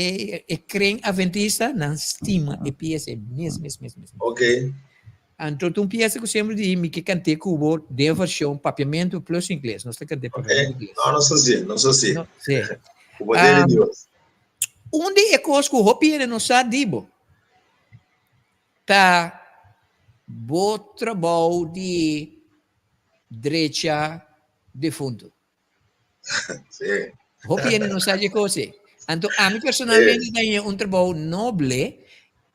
e kren adventista nan stima e piesa e mes mes mes mes. Ok. Anto ta un piesa ku semper di mi ke kant'é ku bo den vershon papiamentu plus ingles. Nos ta kant'é papiamentu Ok. ingles. No, nos a si, nos a si. No, si. Ku poder di Dios. Un di e kos ku hopi hende no sa di bo ta bo trabou di drecha defuntu. Sí. Hopi hende no sa dje kos ei. Anto ami personalmente ta haña un trabou noble,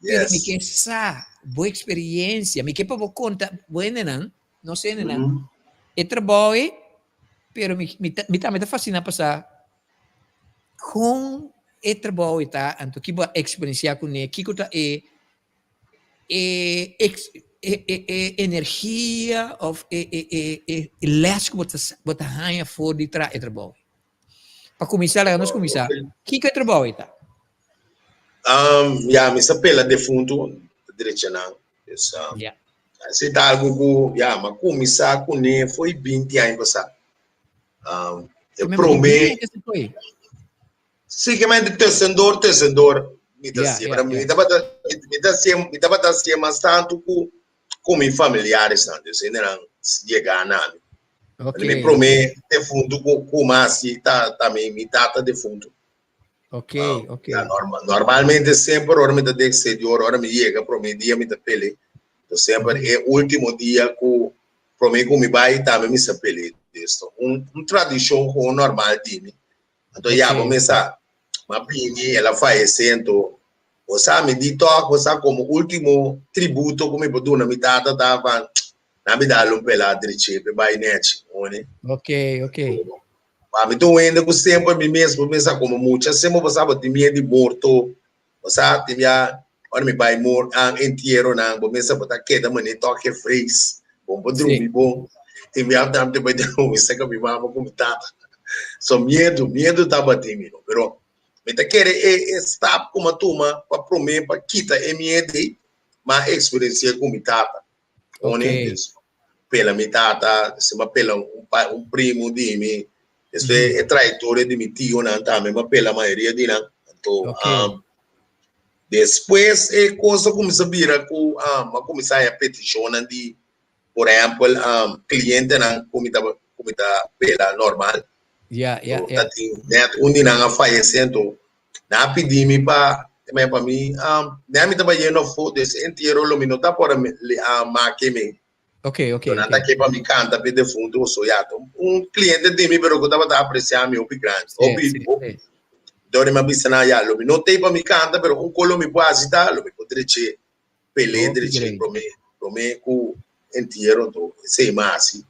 pero mi ke sa bo eksperiencia, mi ke pa bo konta bo hendenan, nos hendenan, e trabou ei, pero mi mi mi tambe ta fasina pa sa kon e trabou ei ta, anto ki bo a eksperensia kuné, kiko ta e e ex e e e energia of e e e e e les ku bo ta bo ta haña for di traha e trabou. Pa kuminsá laga nos kuminsá, kiko e trabou ei ta? Um, ya, mi sa pela defuntu drecha nan. Dus, um, Ya. esei ta algu ku, ya, m'a kuminsá kuné foi binti aña pasá. Um, e Kome bo tin promé. binti aña kese foi? Sí, ke men tussendoor, tussendoor. Mi ta Ja, siempre, ja, pero mi ja. tabata, mi ta siempre, mi tabata siempre mas tanto ku ku mi familiaresnan, dus hendenan yega na mi. Ok. Mi promé defuntu ku ku mas si ta ta mi mi tata defuntu. Ok, Um, ok. ja, norma, normalmente semper ora mi ta den exterior, ora mi yega promé dia mi ta pele. Dus semper e último dia ku promé ku mi bai tambe mi sa pele. Dus un un tradishon gewoon normal di mi. Anto ya bo mesa m'a bini el a fayesé anto bo sa mi di tòg bo sa komo ultimo tributo ku mi por duna mi tata ta van nan mi dal un pelá dreché p'e bai nèchi hone. Ok, ok. Pa mi ta un hende ku semper mi mes bo mesa komo mucha semper bo sa bo tin miedu di morto Bo sa tin bia ora mi bai mor an entieronan bo mester bo ta keda manera toke vrees bo por drumi bon tin bia tambe ta bai drumi serka mi mama ku mi tata so miedu miedu tabatin mi no pero mi ta kere e e stap ku mi a tuma pa prome pa kita e miedu ei mi a eksperensia ku mi tata Pone pela mi tata, despues m'a pela un pa un primo di mi, despues e trayectoria di mi tionan tambe m'a pela mayoria di nan. Anto Ok. despues e cos a cuminsa bira cu m'a cuminsa haya peticionnan di por ehempel clientenan cu mi ta cu mi ta pela normal. Ya, ya, Anto ya. ta tin net un di nan a fayece anto Nan a pidi mi pa me pa mi um, mi taba yendo afó, dus e entiero lo mi no ta por a make mi. Ok, ok, So nan ta ok. ke pa mi kanta p'e defuntu so ya ta un cliente di mi pero ku tabata apresia mi hopi grandi, Sí, hopi sí, hopi. sí. Dor mi a bisa nan ya lo mi no t'ei pa mi kanta pero un kos lo mi por hasi ta lo mi por dreché pelé Hopi dreché great. promé promé ku entiero anto esei mi a hasi.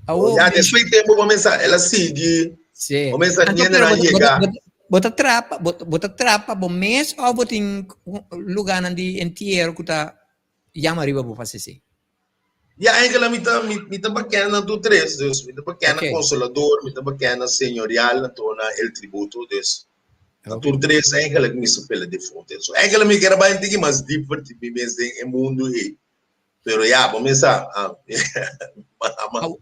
Awo, Ya mi despues di tempu bo mester el a sigui Sí. bo mester Anto, niende pero nan bo ta, bo yega. ta, bo ta, bo ta trapa, bo, bo ta trapa bo mes of bo tin lugánan di entiero ku ta yama riba bo pa hasi esei? Ya enkele mi ta mi mi ta bekend na tur tres, dus mi ta bekend na Ok. Consolador, mi ta bekend na Señorial, anto na El Tributo, dus na Ok. tur tres enkele mi sa pela difunto. So enkele mi kier a bai un tiki mas dieper di mi mes den e mundu ei. Pero ya, bo mes sa, ah, mama, Au.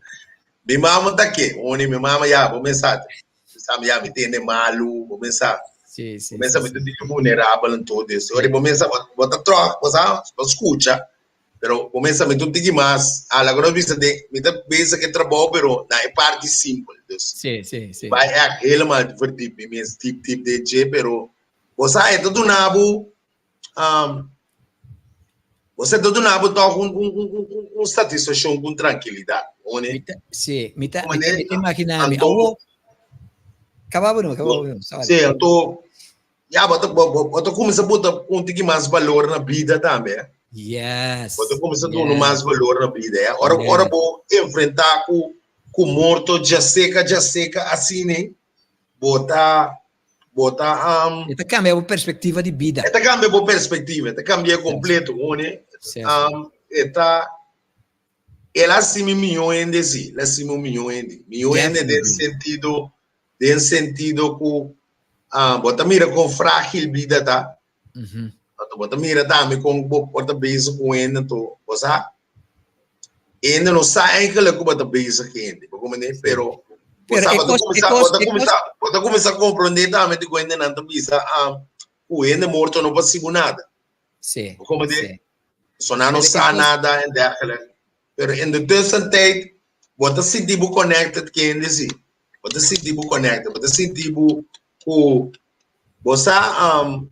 mi mama ta ke, oni mi mama ya, bo mes sa, sa ya mi tende malu, bo mes sa. Sí, sí, Bo mes sa sí, mi ta sí. tiki vulnerabel en todo eso. Ori Sí. bo mes sa, bo, bo ta trok, bo sa, bo scucha, pero bo mes sa mi ta un tiki mas, a la nos bisa de, mi ta bezig e trabou, pero na e parti simpel. Dus, Sí, sí, sí. bai echt helemaal verdiep, mi mes diep, diep den dje, pero bo sa, e ta duna bo, Um, bo ta duna bo tòg un, un, un, un, un satisfakshon ku un trankilidat. Mi One, ta, sí, mi ta, mi ta, one, mi ta imaginá mi. anto, Awo, kaba bo no, kaba bo no, sorry. sí, anto, ya, bo ta, bo, bo, bo ta kuminsá buta un tiki mas balor na bida tambe, eh. Yes, Bo ta kuminsá duna yes, mas balor na bida, eh. Ora, ora yes. bo enfrentá ku, ku morto djaseka, djaseka, asina, bo ta, Bo ta um, E ta cambia bo perspectiva di bida. E ta cambia bo perspectiva, e ta cambia completo, hone. Sí, Um, e ta. El a hasi mi mihó hende sí, el a hasi mi un mihó hende. Mihó hende den sentido, den sentido ku bo ta mira kon frágil bida ta. Anto bo ta mira tambe kon bo por ta bezig ku hende anto bo sa hende no sa eigenlijk ku bo ta bezig ku hende, bo komprendé? Pero bo sa bo ta kuminsá bo ta kuminsá bo ta kuminsá komprendé tambe di ku hendenan ta bisa ku hende morto no por sigu nada. Sí. Bo komprendé? So nan no sa nada en dergelijke. Pero in de tussentijd, bo ta sinti bo connected ku hende si. Bo ta sinti bo connected, bo ta sinti bo ku bo sa um,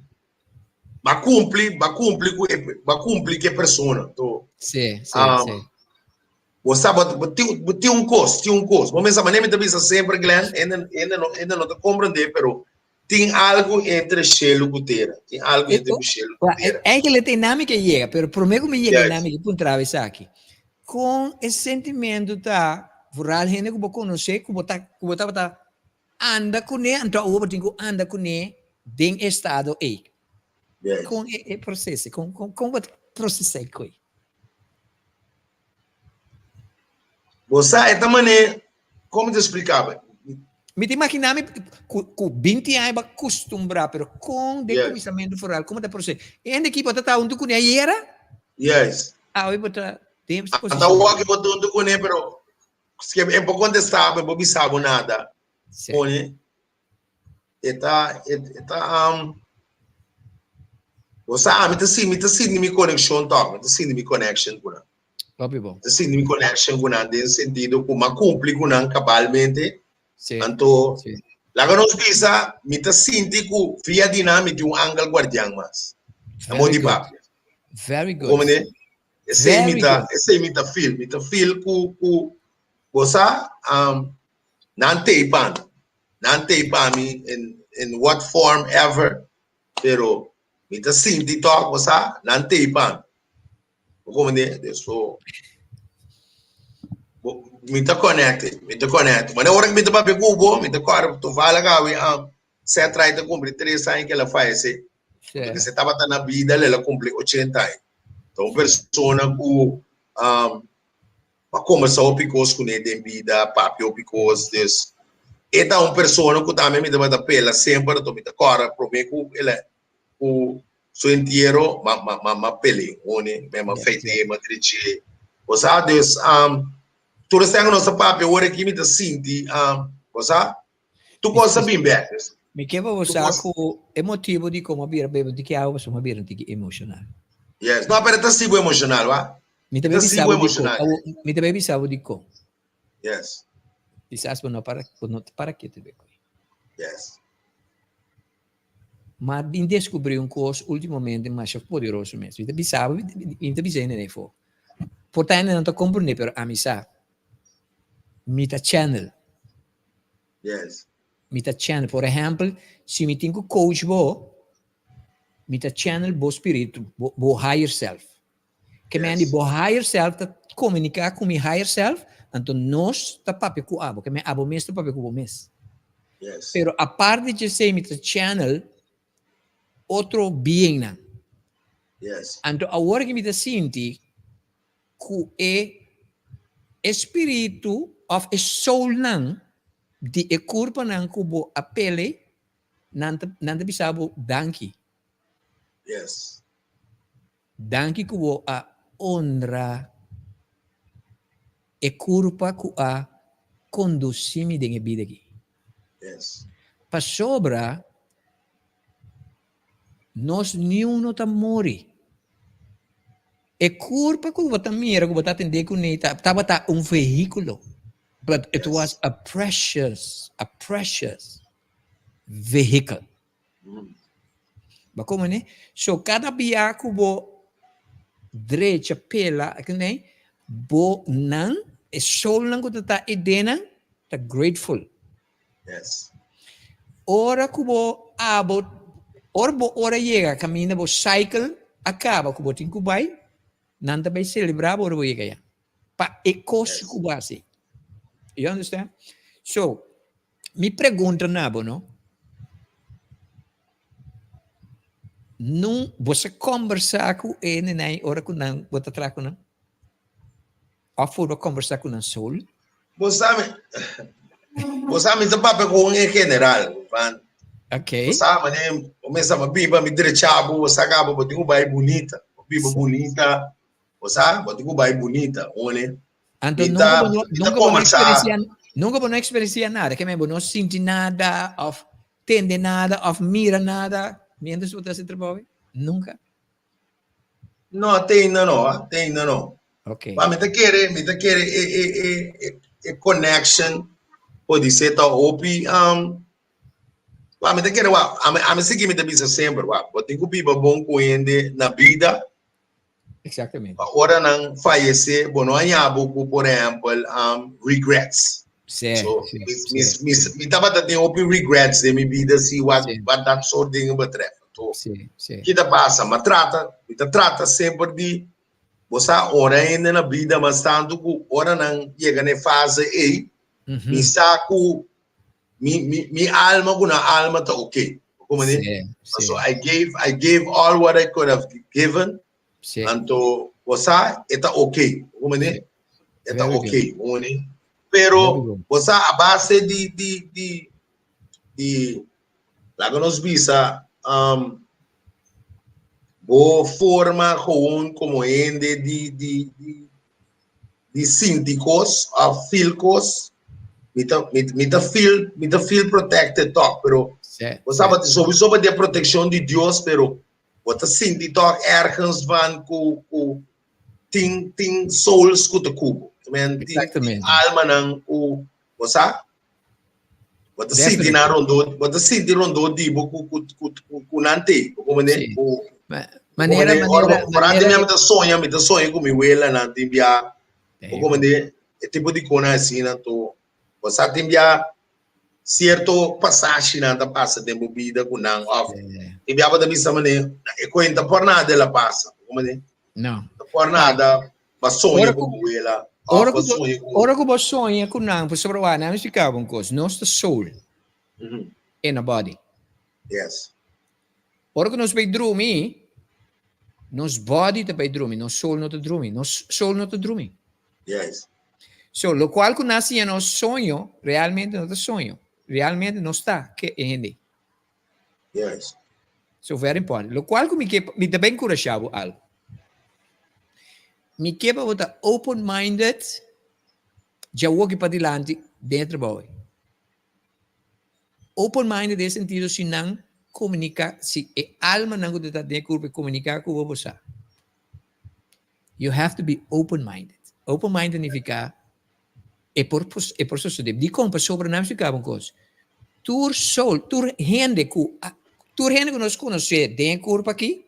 ba kumpli, ba kumpli ku e, ba kumpli ku e persona. To, Sí, sí, um, sí. Bo sa, bo, bo tin, bo tin un kos, tin un kos. Bo mesa, manera mi ta bisa semper, Glenn, hende, hende no, hende no ta komprendé, pero Tin algu entre shelu ku tera. Tin algu entre ku shelu ku tera. Eigenlijk te nami ke yega, pero promé ku mi yega e nami ke puntra esaki. Kon e sentimentu ta vooral hende ku bo konosé ku bo ta ku bo tabata anda kuné anto awor bo tin ku anda kuné den e estado ei. Kon e e proseso kon kon kon bo ta prosesá e koi? Bo sa e ta manera, kon mi ta splika bo? Mi ta imaginá mi ku ku binti aña bo a kustumbrá, pero kon den kuminsamentu foral, komo ta prosé? E hende aki bo ta ta huntu kuné ayera? Yes. Awe bo ta den Ata posishon. awor bo ta huntu kuné, pero si e bo kontestá bo, e bo bisa bo nada. Pone. E ta, e ta, um, bo sa, mi ta sinti, mi ta sinti mi konekshon tòg, mi ta sinti mi connection ku nan. Hopi bon. Mi ta sinti mi connection ku nan den sentido ku m'a kumpli ku nan kabalmente. Sí. Anto, Sí. laga nos bisa, mi ta sinti ku via di nan mi tin un angel guardian mas. Na Very mon di good. papia. Very good. Como ne? Esei mi Very ta, good. esei mi ta feel, mi ta feel ku, ku, bo sa, um, Nan tei pa mi. Nan tei pa mi in, in what form ever, pero mi ta sinti tòg, bo sa, nan tei pa mi. Bo komprendé? Dus so, bo, mi ta connected, mi ta connected. Wanneer ora ku mi ta papia ku bo, mi ta kòrda toevallig awe, um, Seth Wright a kumpli tres aña ku el a fayesé. Porque si e tabata na bida, el a kumpli ochenta aña. Ta un persona ku, um, Pa kombersá hopi kos kuné den bida, papia hopi kos. Dus e ta un persona ku tambe mi tabata pela semper, anto mi ta kòrda promé ku el a ku su entiero m'a m'a m'a pel'é hone, m'a m'a feit'é, m'a drech'é. Bo sa? Dus tur esei ku nos ta papia ora aki mi ta sinti, bo sa? Tur kos ta bin bèk. Mi ke pa bo sa ku e motibu di komo a bira bebe un tiki awa pasobra mi a bira un tiki emoshonal. Yes. No, pero e ta sibu emoshonal, wa? Mi ta E ta bai bisa sibu bo dikon. emoshonal. Awo, mi ta bai bisa bo dikon. Yes. Kisas bo no para, bo no ta para ketu be koe. Yes. Ma bin deskubrí un kos ultimamente masha poderoso mes. Mi ta bisa bo, mi ta bisa hende den afó. Por ta hende no ta komprendé, pero ami sa. Mi ta channel. Yes. Mi ta channel. Por ehempel, si mi tin ku coach bo, mi ta channel bo spiritu, bo, bo higher self. Ke men di Yes. bo higher self ta komuniká ku mi higher self, anto nos ta papia ku abo. Ke men abo mes ta papia ku bo mes. Yes. Pero aparte di esei mi ta channel otro beingnan. Yes. Anto awor ki mi ta sinti ku e espiritu òf e soulnan di e kurpanan ku bo a pele, nan ta nan ta bisa bo danki. Yes. Danki ku bo a honra e kurpa ku a kondusí mi den e bida aki. Yes. Pasobra Nos niun no ta muri. E kurpa ku bo ta mira, ku bo ta atendé kuné, tabata un vehíkulo. But it was a precious, a precious vehicle. Bo komprendé? So kada bia ku bo drecha pela kuné, bo nan, e soulnan ku ta ta edenan, ta grateful. Yes. Ora ku bo abo, ora bo ora yega kaminda bo cycle a kaba ku bo tin ku bai, nan ta bai selebrá bo ora bo yega ya. Pa e kos ku bo hasi. You understand? So, mi pregunta na bo no, nun bo sa kombersá ku e nenai ora ku nan bo ta traha ku nan? Of purba kombersá ku nan soul? Bo sa mi, bo sa mi ta papia ku un en general, van. Ok. Bo sa mane, bo mester pa biba mi drecha bo, bo sa kaba bo tin ku bai bunita, bo biba bunita, bo sa, bo tin ku bai bunita, one. Anto Mi nunka ta, bo no, mi ta nunka bo no kombersá. eksperensiá, nunka bo no eksperensiá nada, ke men bo no sinti nada of tende nada of mira nada mientras bo ta hasi trabou? Nunka? No, te ainda no, ah, te ainda no. Ok. Maar mi ta kere, mi ta kere e, e, e, e, e connection podise ta hopi, um, wa, mi ta kere, wa, ami, ami sigui mi ta bisa semper, wa, bo tin ku biba bon ku hende na bida. Exactamente. Pa ora nan fayece, bo no haña bo ku, por ehempel, um, regrets. Sí, So, sí, mi, sí, mi, mi, sí. mi tabata tin hopi regrets den mi bida si wat, Sí. wat dat soort dingen betreft. To, Sí, sí. ki ta pasa? Ma trata, mi ta trata semper di, bo sa ora hende na bida mas tantu ku ora nan yega na e fase ei, mi sa ku mi, mi, mi alma ku nan alma ta oké. Bo comprende? Sí, sí. So I gave, I gave all what I could have given. Sí. Anto, bo sa, e ta oké. Bo comprende? Sí. E ta Very oké, good. bo comprende? Pero, Very good. bo sa, a base di, di, di, di, laga nos bisa, um, bo forma gewoon como hende di, di, di, di sinti kos of feel kos, mi ta, mi, mi ta feel, mi ta feel protected toch, pero Sí, bo sa, sí. bo sowieso bo tin proteccion di Dios, pero bo ta sinti toch ergens van ku, ku tin, tin souls ku ta ku bo. I mean, tin, tin Exactamente. almanan ku, bo sa, bo ta sinti Definitely. nan rondó, bo ta sinti rondó di bo ku, ku, ku, ku, ku nan te, bo comprende? Sí. Ku, Ma- bo Manera, comprende? Ora, manera, bo, ora manera. mi ta soña, mi ta soña ku mi welanan tin bia, bo There you go. comprende? E tipo di konan asina to, bo sa tin bia cierto pasashinan ta pasa den bo bida ku nan of Sí. tin bia bo ta bisa mane e kuenta por nada el a pasa, bo comprende? No. Por nada ba soña Ora ku ku bo wela of ora ba ku bo soña ku ora ku bo soña ku nan pasobra wak nan explica bo un kos nos ta soul in a body. Yes. Ora ku nos bai drumi nos body ta bai drumi nos soul no ta drumi nos soul no ta drumi. Yes. So lokual ku nan siña nos soño realmente no ta soño realmente nos ta ke e hende. Yes. So very important. Lokual ku mi ke, mi ta ben enkurashá bo algu. Mi ke pa bo ta open minded djawoki padilanti den e trabou ei. Open minded den e sentido si nan komuniká, si e almanan ku ta den e kurpo komuniká ku bo, bo sa. You have to be open minded. Open minded nifiká E por e por sosodé. Dikon? Pasobra nan spliká bo un kos. Tur soul, tur hende ku tur hende ku nos konosé den e kurpa aki,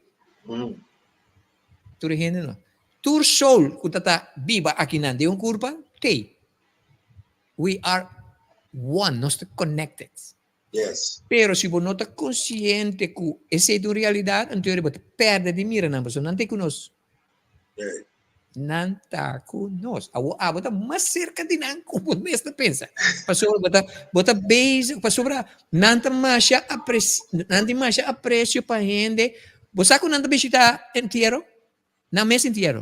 tur hende no, tur soul ku ta ta biba akinan den un kurpa, t'ei. We are one, nos ta connected. Yes. Pero si bo no ta konsiente ku esei ta un realidat, anto bo ta pèrdè di mira nan, pasobra nan ta ku nos. Nan ta ku nos. Awor abo ta mas serka di nan ku bo mes ta pensa. Pasobra bo ta bo ta bezig, pasobra nan ta masha apresi nan tin masha apresio pa hende. Bo sa ku nan ta bishita entiero? Nan mes entiero.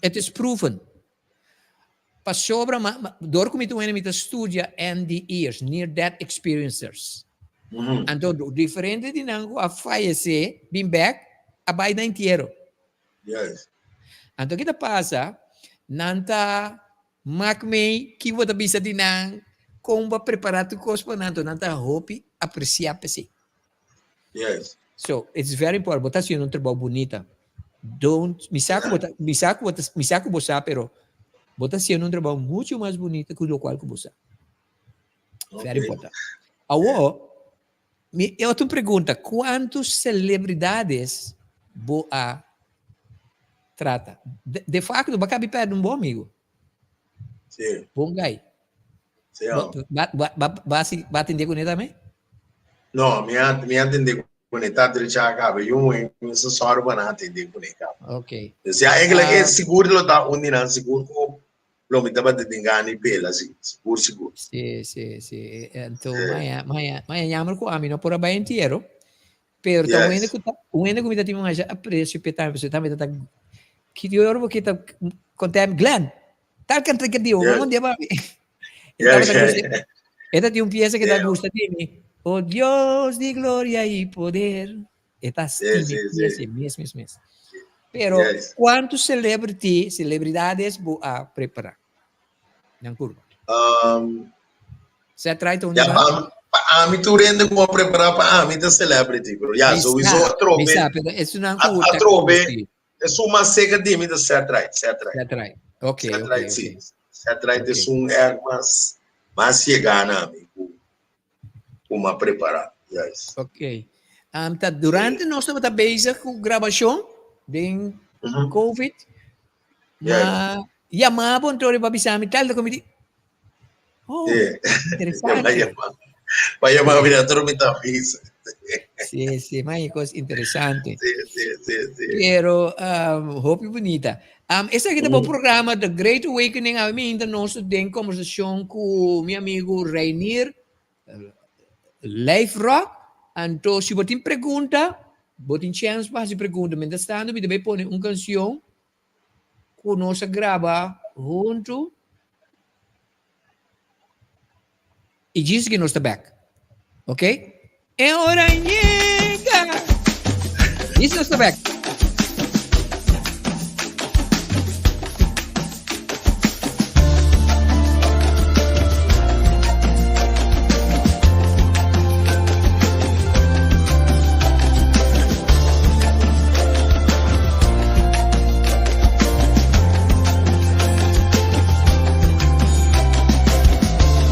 Het is proven. Pasobra ma, ma, door ku mi ta wende mi ta studia NDE'ers, Near Death Experiencers. Anto diferente di nan ku a fayesé, bin bek, a bai na entiero. Anto ki ta pasa, nan ta mak mei ki bo ta bisa di nan, kon bo a prepará tur kos pa nan, anto nan ta hopi apresiá p'esei. Yes. So, it's very important. Bo ta haciendo un trabou bunita. Don't, mi sa ku bo ta, mi sa ku bo ta, mi sa ku bo sa, pero bo ta haciendo un trabou mucho mas bunita ku lokual ku bo sa. Very Okay. important. Awo, mi e otro pregunta, kuantu celebridades bo a trata? De, de facto, bo a kabi perde un bon amigo. Sí. Bon guy. Sí, Ba, ba, ba, ba, ba, ba atende kuné tambe? No, mi a, mi a atende kuné ta drecha kabe. Yu muhé mi sa sòru pa nan atende kuné kabe. Ok. Dus ja, eigenlijk Ah. e sigur lo ta un di nan, sigur ku lo mi tabata tin gana di pela, si. Sigur, sigur. Sí, sí, sí. Anto, maya, maya, maya jammer ku ami no por a bai entiero. Pero ta un hende Yes. ku ta, un hende ku mi ta tin masha aprecio p'e tambe, pasobra e tambe ta ta. Ki di ora bo kita konta mi, Glenn, tal kantika di bo, un dia pa mi. E tabata gusta, e ta tin un piesa ke ta gusta di mi, O Dios di gloria i poder. E ta stima e piesa mes, mes, mes. Pero kuantu celebrity, celebridades bo a prepara? Nan kurpa. Seth Wright ta un di nan? Pa ami tur hende ku a prepara pa ami ta celebrity, pero ya, sowieso atrobe. Mi sa, pero esunnan ku ta atrobe, esun mas seka di mi ta Seth Wright, Seth Wright. Seth Wright, ok, Seth Wright, si. Seth Wright esun erg mas, mas yega na ami ku ku m'a prepara, yes. Ok. Ta durante nos tabata bezig ku grabashon den Covid, ma yama bo anto riba bisa mi tal ta ku mi di, oh, interesante. Pa yama mi anto mi ta bisa. Si, si, ma e kos interesante. Si, si, si, si. Pero hopi bunita. Esaki ta bo programa The Great Awakening. Awe mi hinta nos den kombersashon ku mi amigu Reinier Lijfrock. Anto si bo tin pregunta, bo tin chèns pa hasi pregunta. Mientras tanto mi ta bai pone un kanshon ku nos a graba huntu. I djis ki nos ta bek. Ok? E ora yega! Djis nos ta bek.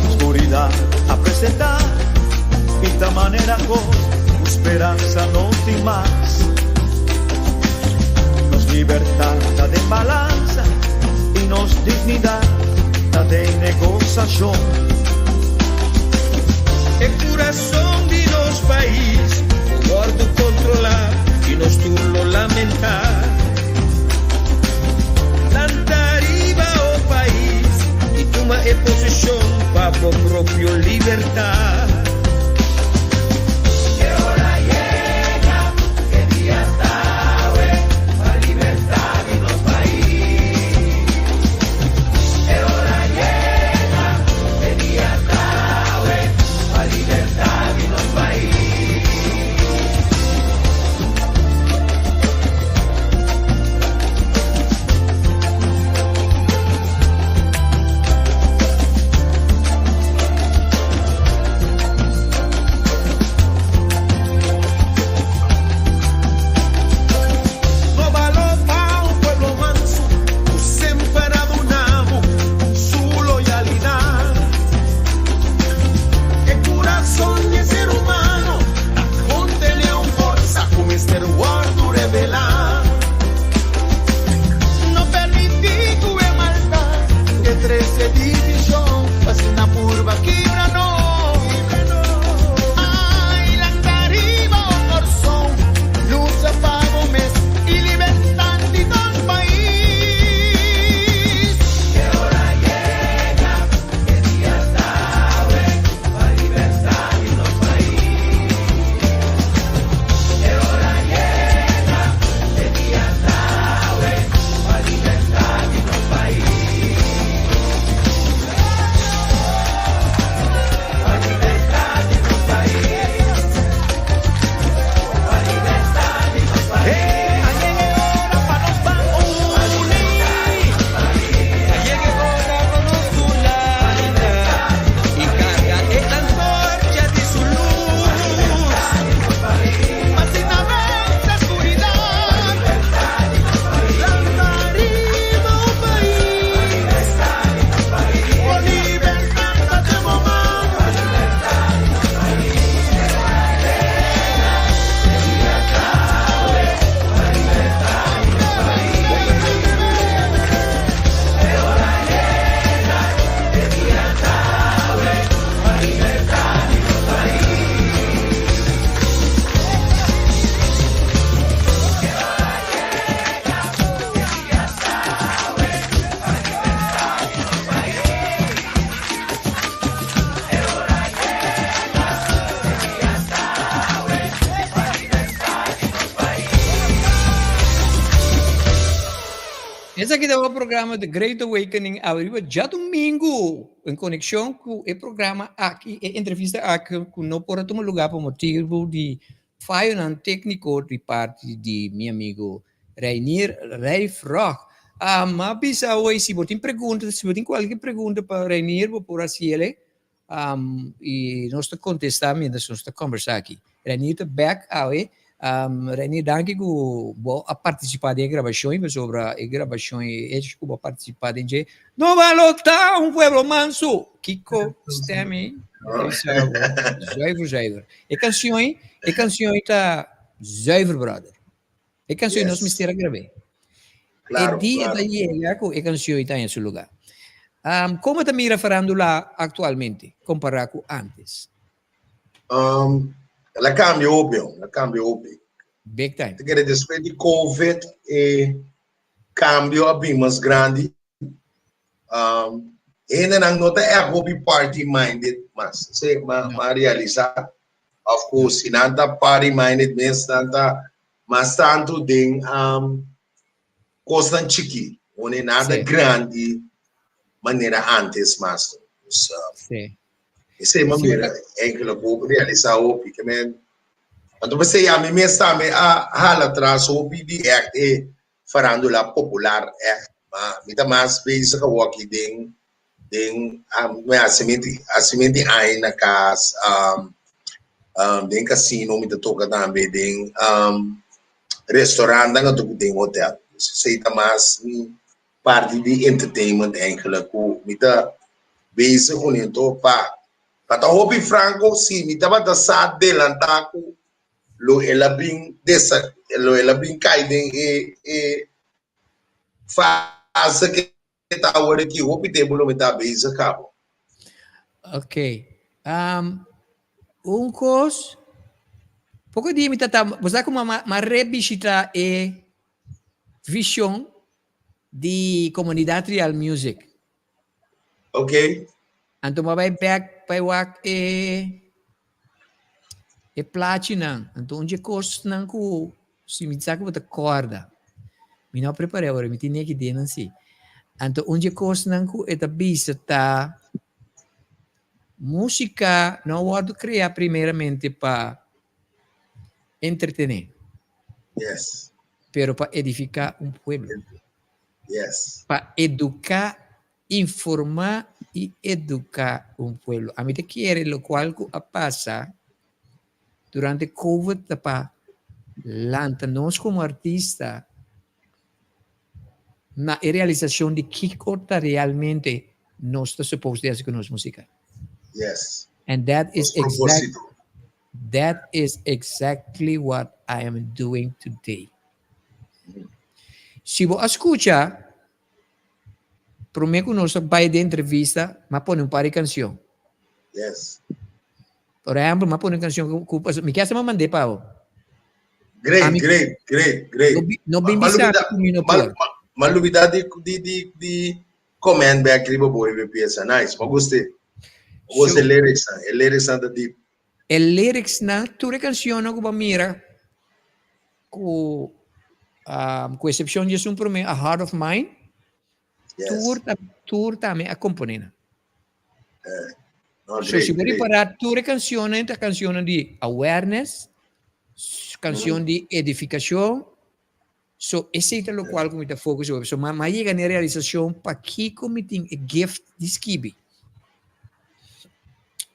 Oscuridad a presentá y ta manera cos cu speranza no tin mas. Nos libertad ta den balanza y nos dignidad ta den negosacion. E curason di nos pais lo wordo controla y nos tur lo lamenta. Lanta riba o pais y tuma e posicion pa bo propio libertad. E ora yega, e dia ta awe pa libertad di nos pais. E ora yega, e dia ta awe pa libertad di nos pais. Esaki ta bo programa The Great Awakening ariba djadumingu en konekshon ku e programa aki, e entrevista aki ku no por a tuma lugá pa motibu di fayonan tékniko di parti di mi amigo Reinier Rijfrog. Ah, m'a bisa awor si bo tin pregunta, si bo tin kualke pregunta pa Reinier bo por hasiel Um, i nos ta kontestá mientras nos ta kombersá aki. Renier ta bèk awe. Um, Renier, danki ku bo a partisipá den e grabashon i pasobra e grabashon e hecho ku bo a partisipá den dje. No balotá un pueblo manso! Kiko Stemmy ta bisa bo zuiver zuiver. E kanshon e kanshon ta zuiver brother. E kanshon nos mester a grab'é. Claro, e dia claro. ta yega ku e kanshon ta en su lugá. Um, komo ta mira farándula aktualmente kompará ku antes? Um, el a kambia hopi, el a kambia hopi. Big time. Te kere despues di COVID e kambio a bin mas grandi. Um, hendenan no ta ègt hopi party minded mas. Se ma, No. ma realisá. Of ku si nan ta party minded mes nan ta mas tantu den um, kosnan chikí, one nada Sí. grandi manera antes mas. Dus, Sí. esei Sí, mira eigenlijk hopi realisá hopi ke men anto p'esei ami mes tambe a hala atras hopi di ègt e farándula popular ègt ma mi ta mas bezig awor aki den den mi hasi hasimenti aña na kas um, um, den casino mi ta toka tambe den um, restaurant dan anto den hotel. Dus esei ta mas mi parti di entertainment eigenlijk ku mi ta bezig kuné. Anto pa pa ta hopi franco si mi tabata sa adelantá ku lo el a bin desa lo el a bin kai den e e fase ke ta awor aki hopi tempu lo mi ta bezig kabo. Ok. Um, un kos, poko dia mi ta ta, bo sa kuma ma, ma rebishita e vision di Komunidat Real Music. Ok. Anto m'a bai bek bai wak e e plachinan. Anto un dje kosnan ku si mi sa ku bo ta kòrda. Mi no a prepar'é awor, mi tin neki denan si. Anto un dje kosnan ku e ta bisa ta músika no a wòrdu kreá primeramente pa entretené. Yes. Pero pa edifiká un pueblo. Yes. Pa eduká, informá i eduká un pueblo. Ami ta kere lokual ku a pasa durante Covid ta pa lanta nos komo artista na e realisashon di kiko ta realmente nos ta supposed di hasi ku nos musika. Yes. And that is Nos exact propósito. that is exactly what I am doing today. Si bo a skucha, promé ku nos a bai den entrevista, m'a pone un par di kanshon. Yes. Por ehèmpel, m'a pone un kanshon ku, ku mi ke hasta m'a mand'é pa bo. Great, Ami, great, great, great. no, no bin Ma bisa lubida, ku mi no ma, por. ma, ma lubida di, di, di, di comment back riba bo riba e piesa. Nice, m'a gust'é. M'a gusta e So, lyrics nan. E lyrics nan ta deep. E lyrics nan, tur e cancionnan cu bo a mira, cu cu excepcion di esun prome, A Heart of Mine, Yes. tur ta tur tambe a compone nan. Eh, no, So great, si bo great. ripara tur e cancionnan ta cancionnan di awareness, cancion di edificacion, so esey ta locual cu mi ta focus hopi. So mi a yega na e realisacion pakico mi tin e gift di skibi.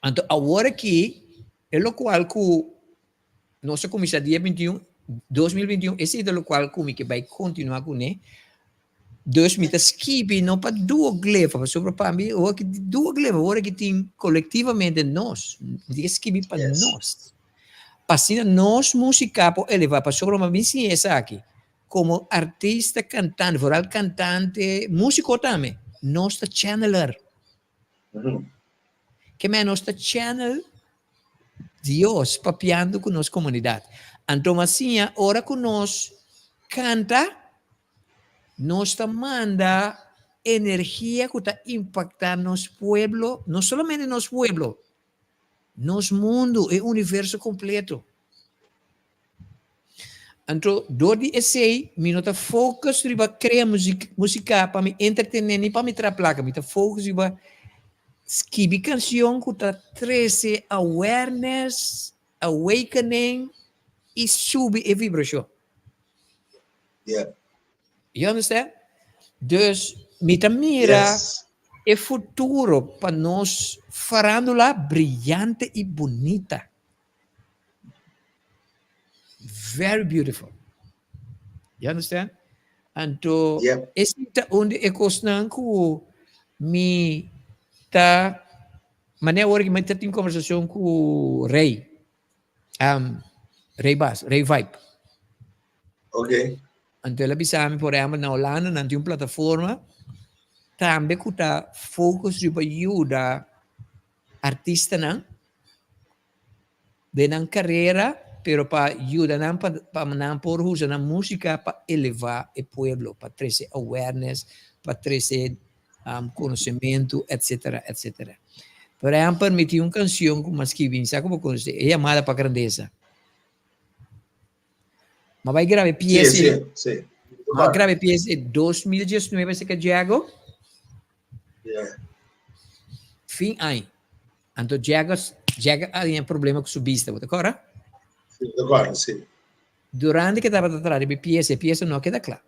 Anto awor aki e locual cu nos a cuminsa dia 21, 2021, esey ta locual cu mi ke bay continua cune. Dus mi ta skibi no pa Duo Glefa, pasobra pa mi awor ki Duo Glefa, awor ki tin colectivamente nos, mi tin ke skibi pa nos. Pa asina nos música por eleva, pasobra mi a bin siña esaki, como artista cantante, vooral cantante, músico tambe, nos ta channeler. Ke men nos ta channel Dios papiando ku nos komunidat. Anto mi a siña ora ku nos kanta, nos ta manda energia ku ta impaktá nos pueblo, no solamente nos pueblo, nos mundu, e universo kompleto. Anto dor di esei mi no ta focus riba crea musica pa mi entretene ni pa mi traha placa, mi ta focus riba skibi cancion cu ta trece awareness, awakening y subi e vibracion. Yeah. You understand? Dus mi ta mira Yes. e futuro pa nos farandula briyante y bunita. Very beautiful. You understand? Anto, Yep. ese ta un di e kosnan ku mi ta manera awor ki mi ta tin konversashon ku Rey. Um, Rey Bas, Rey Vibe. Okay. Anto el a bisa mi, por ehempel, na Holanda nan tin un plataforma tambe ku ta focus riba yuda artistanan den nan carera, pero pa yuda nan pa pa nan por usa nan musica pa eleva e pueblo, pa trece awareness, pa trece conocemento, etcetera, etcetera. Por ehempel, mi tin un cancion cu mi a scribi, mi sa cu bo conoce, e Llamada pa Grandeza. Mi a bay graba e Sí, pieza, sí, sí. mi a graba e pieza e 2019 cerca Diego. Yeah. Fin aña. Anto Diego, Diego a tin problema cu su bista, bo ta acorda? Sí, mi ta acorda, sí. Durante cu e tabata traha riba e pieza, e pieza no a keda cla.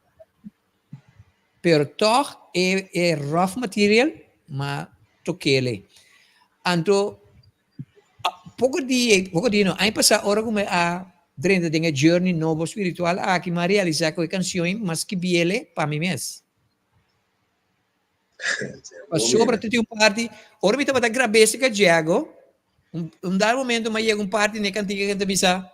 Pero toch e e rough material ma tokele. Anto poko dia, poko dia no, aña pasá ora ku mi a drenta den e journey nobo spiritual aki mi a realisá ku e kanshon mas skibiele pa mi mes. Pasobra ta tin un parti, ora mi tabata grab'é si Gallego, un un dado momento mi a yega un parti den e kantika ku ta bisa,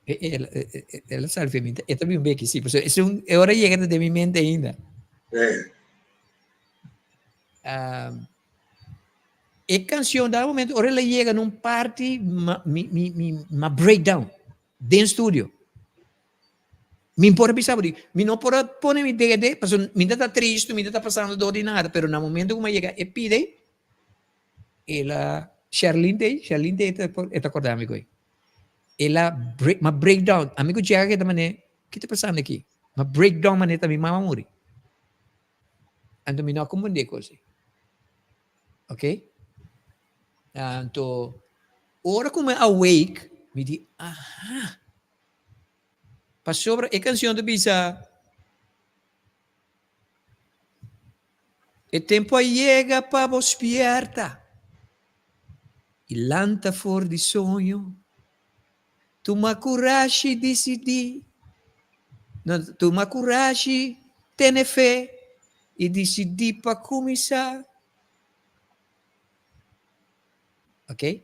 El a sali for mi, e ta bin beki, si, pasobra esun e ora yega ta den mi mente ainda. E cancion dado momento ora el a yega na un parti mi mi mi mi a break down den studio. Mi por a bisa bo di mi no por a pone mi dede pasobra mi ta tristu mi ta pasando dor di nada pero na momento ku mi a yega e pide el a Sherlyn ta ei Sherlyn ta ei e ta korda mi ku ei el a break mi a break down ami ku Jack a keda manera ki ta pasando aki mi a break down manera ta mi mama a muri. Anto mi no a comprende e cos ei. Ok? Anto, ora cu mi awake, mi di, aha! Pasobra e cancion ta bisa, E tempo a yega pa bo spierta i lanta for di soño. Tuma kurashi disidí, no, tuma kurashi, tene fe i disidí pa kuminsá. Ok?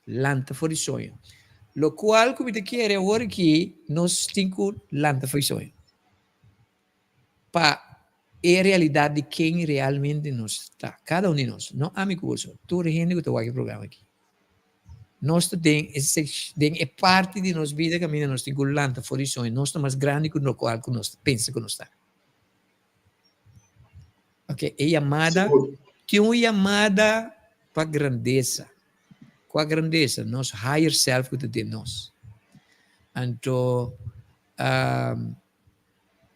Lanta for di soño. Lokual ku mi ta kere awor aki, nos tin ku lanta for di soño. Pa e realidat di ken realmente nos ta, kada un di nos, no ami ku boso, tur hende ku ta wak e programa aki. Nos ta den e den e parti di nos bida kaminda nos tin ku lanta for di soño, nos ta mas grandi ku lokual ku nos ta pensa ku nos ta. Ok, e yamada, tin un yamada pa grandesa. Kua grandesa? Nos higher self ku ta den nos. Anto,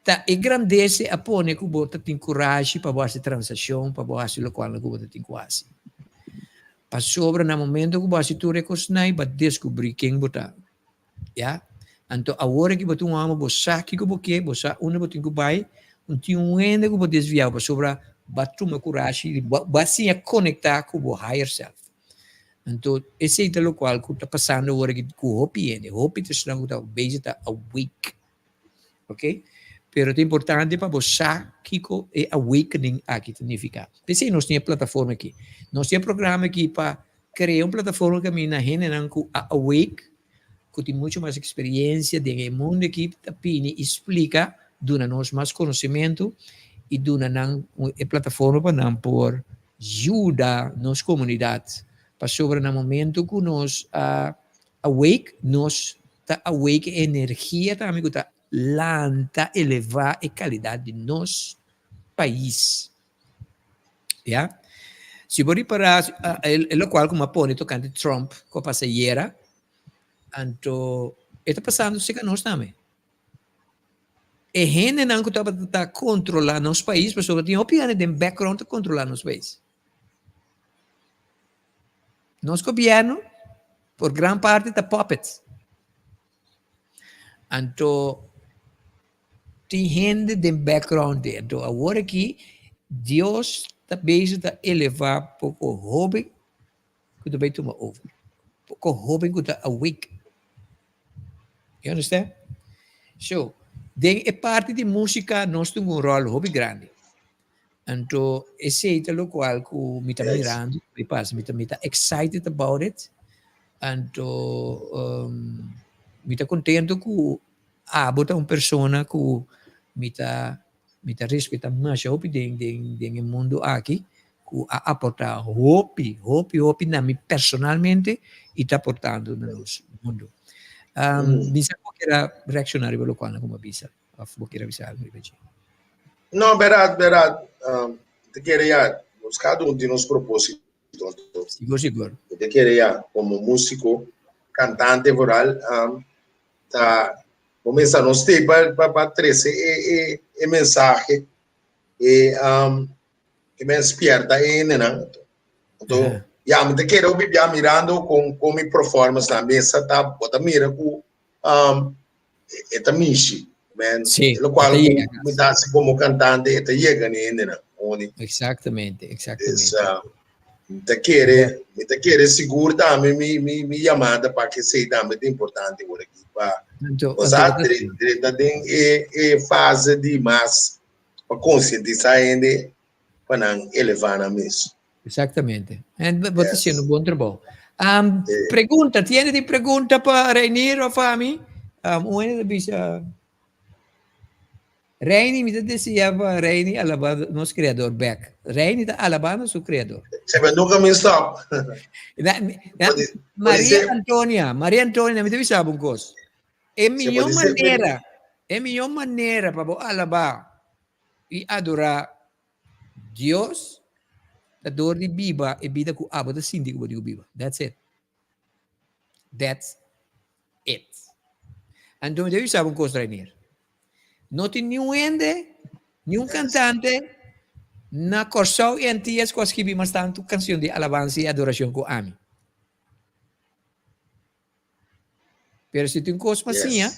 Ta e grandese a pone ku bo ta tin kurashi pa bo hasi transakshon, pa bo hasi lokual ku bo ta tin ku hasi. Pasobra na momento ku bo hasi tur e kosnan bo a deskubrí ken bo ta. Ya. Anto awor aki bo ta un hòmber, bo sa kiko bo ke, bo sa unda bo tin ku bai, un tin un hende ku bo desviá bo pasobra bo a tuma kurashi i bo a siña konektá ku bo higher self. Anto esei ta lokual ku ta pasando awor aki ku hopi hende, hopi ta esnan ku ta bezig ta awake. Ok, pero ta importante pa bo sa kiko e awakening aki ta nifiká. P'esei nos tin e plataforma aki. Nos tin e programa aki pa krea un plataforma kaminda hendenan ku a awake, ku tin muchu mas eksperiencia den e mundu aki ta bini i splika, duna nos mas konosementu i duna nan e plataforma pa nan por yuda nos komunidat. Pasobra na momento ku nos a awake, nos Ta awake e energia tambe ku ta lanta, elevá e kalidat di nos pais. Ya. Si bo ripará e lokual ku mi a pone tokante Trump ku a pasa ayera, anto e ta pasando serka nos tambe. E hendenan ku tabata ta kontrolá nos pais, pasobra tin hopi hende den background ta kontrolá nos pais. Nos gobièrnu por gran parti ta puppets. Anto tin hende den background den. Anto awor aki Dios ta bezig ta elevá poko hoben ku ta bai tuma over. Poko hoben ku ta awake. You understand? So, den e parti di músika nos tin un ròl hopi grandi. Anto esei ta lokual ku mi ta mirando ku bai pasa. Mi ta mi ta excited about it. Anto mi ta kontento ku abo ta un persona ku mi ta mi ta respeta masha hopi den den den e mundu aki ku a aporta hopi hopi hopi na mi personalmente i ta aportando na nos mundu. Mi sa ku bo kier a reakshoná riba lokual nan ku mi a bisa. Of bo kier a bisa algo riba dje? No, berdad, berdad. Mi ta kere ya, nos kada un tin nos propósito. Sigur, sigur. Mi ta kere ya, komo músiko, kantante vooral, ta kuminsá nos stay pa pa pa trese e e e mensahe, e e men spierta e hendenan. Anto, ya, mi ta kere hopi bia mirando kon kon mi performance na mesa ta, bo ta mira ku e ta mishi. Men, Sí, lo cual e ta yega mi ta hasi como cantante, e ta yega ni hendenan. Oni. Exactamente, exactamente. Dus, mi ta kere, mi ta kere sigur tambe mi, mi, mi yamada pa ke esei tambe ta importante ora aki pa Anto, Osa, anto, drenta den e, e fase di mas pa konsientisá hende pa nan elevá nan mes. Exactamente. En bo ta Yes. haciendo un bon trabou. Um, pregunta, tiene di pregunta pa Reinier of pa mi? Um, un hende ta bisa, Reini, mi ta desea pa Reini alaba nos creador bek. Reini ta alabando su creador. Se me nunca mi stop. Na, na, Pode- pode Maria ser. Antonia, Maria Antonia, mi ta bisa bo un cos. E mihó pode ser, manera, e mihó manera pa bo alaba i adora Dios ta dor di biba e bida ku abo ta sinti ku bo tin ku biba. That's it. That's it. Anto mi ta bisa bo un kos, Reinier. No tin niun hende, niun kantante na Kòrsou i Antias ku a skibi mas tantu kansion di alabansa i adorashon ku ami. Pero si tin kos pa siña,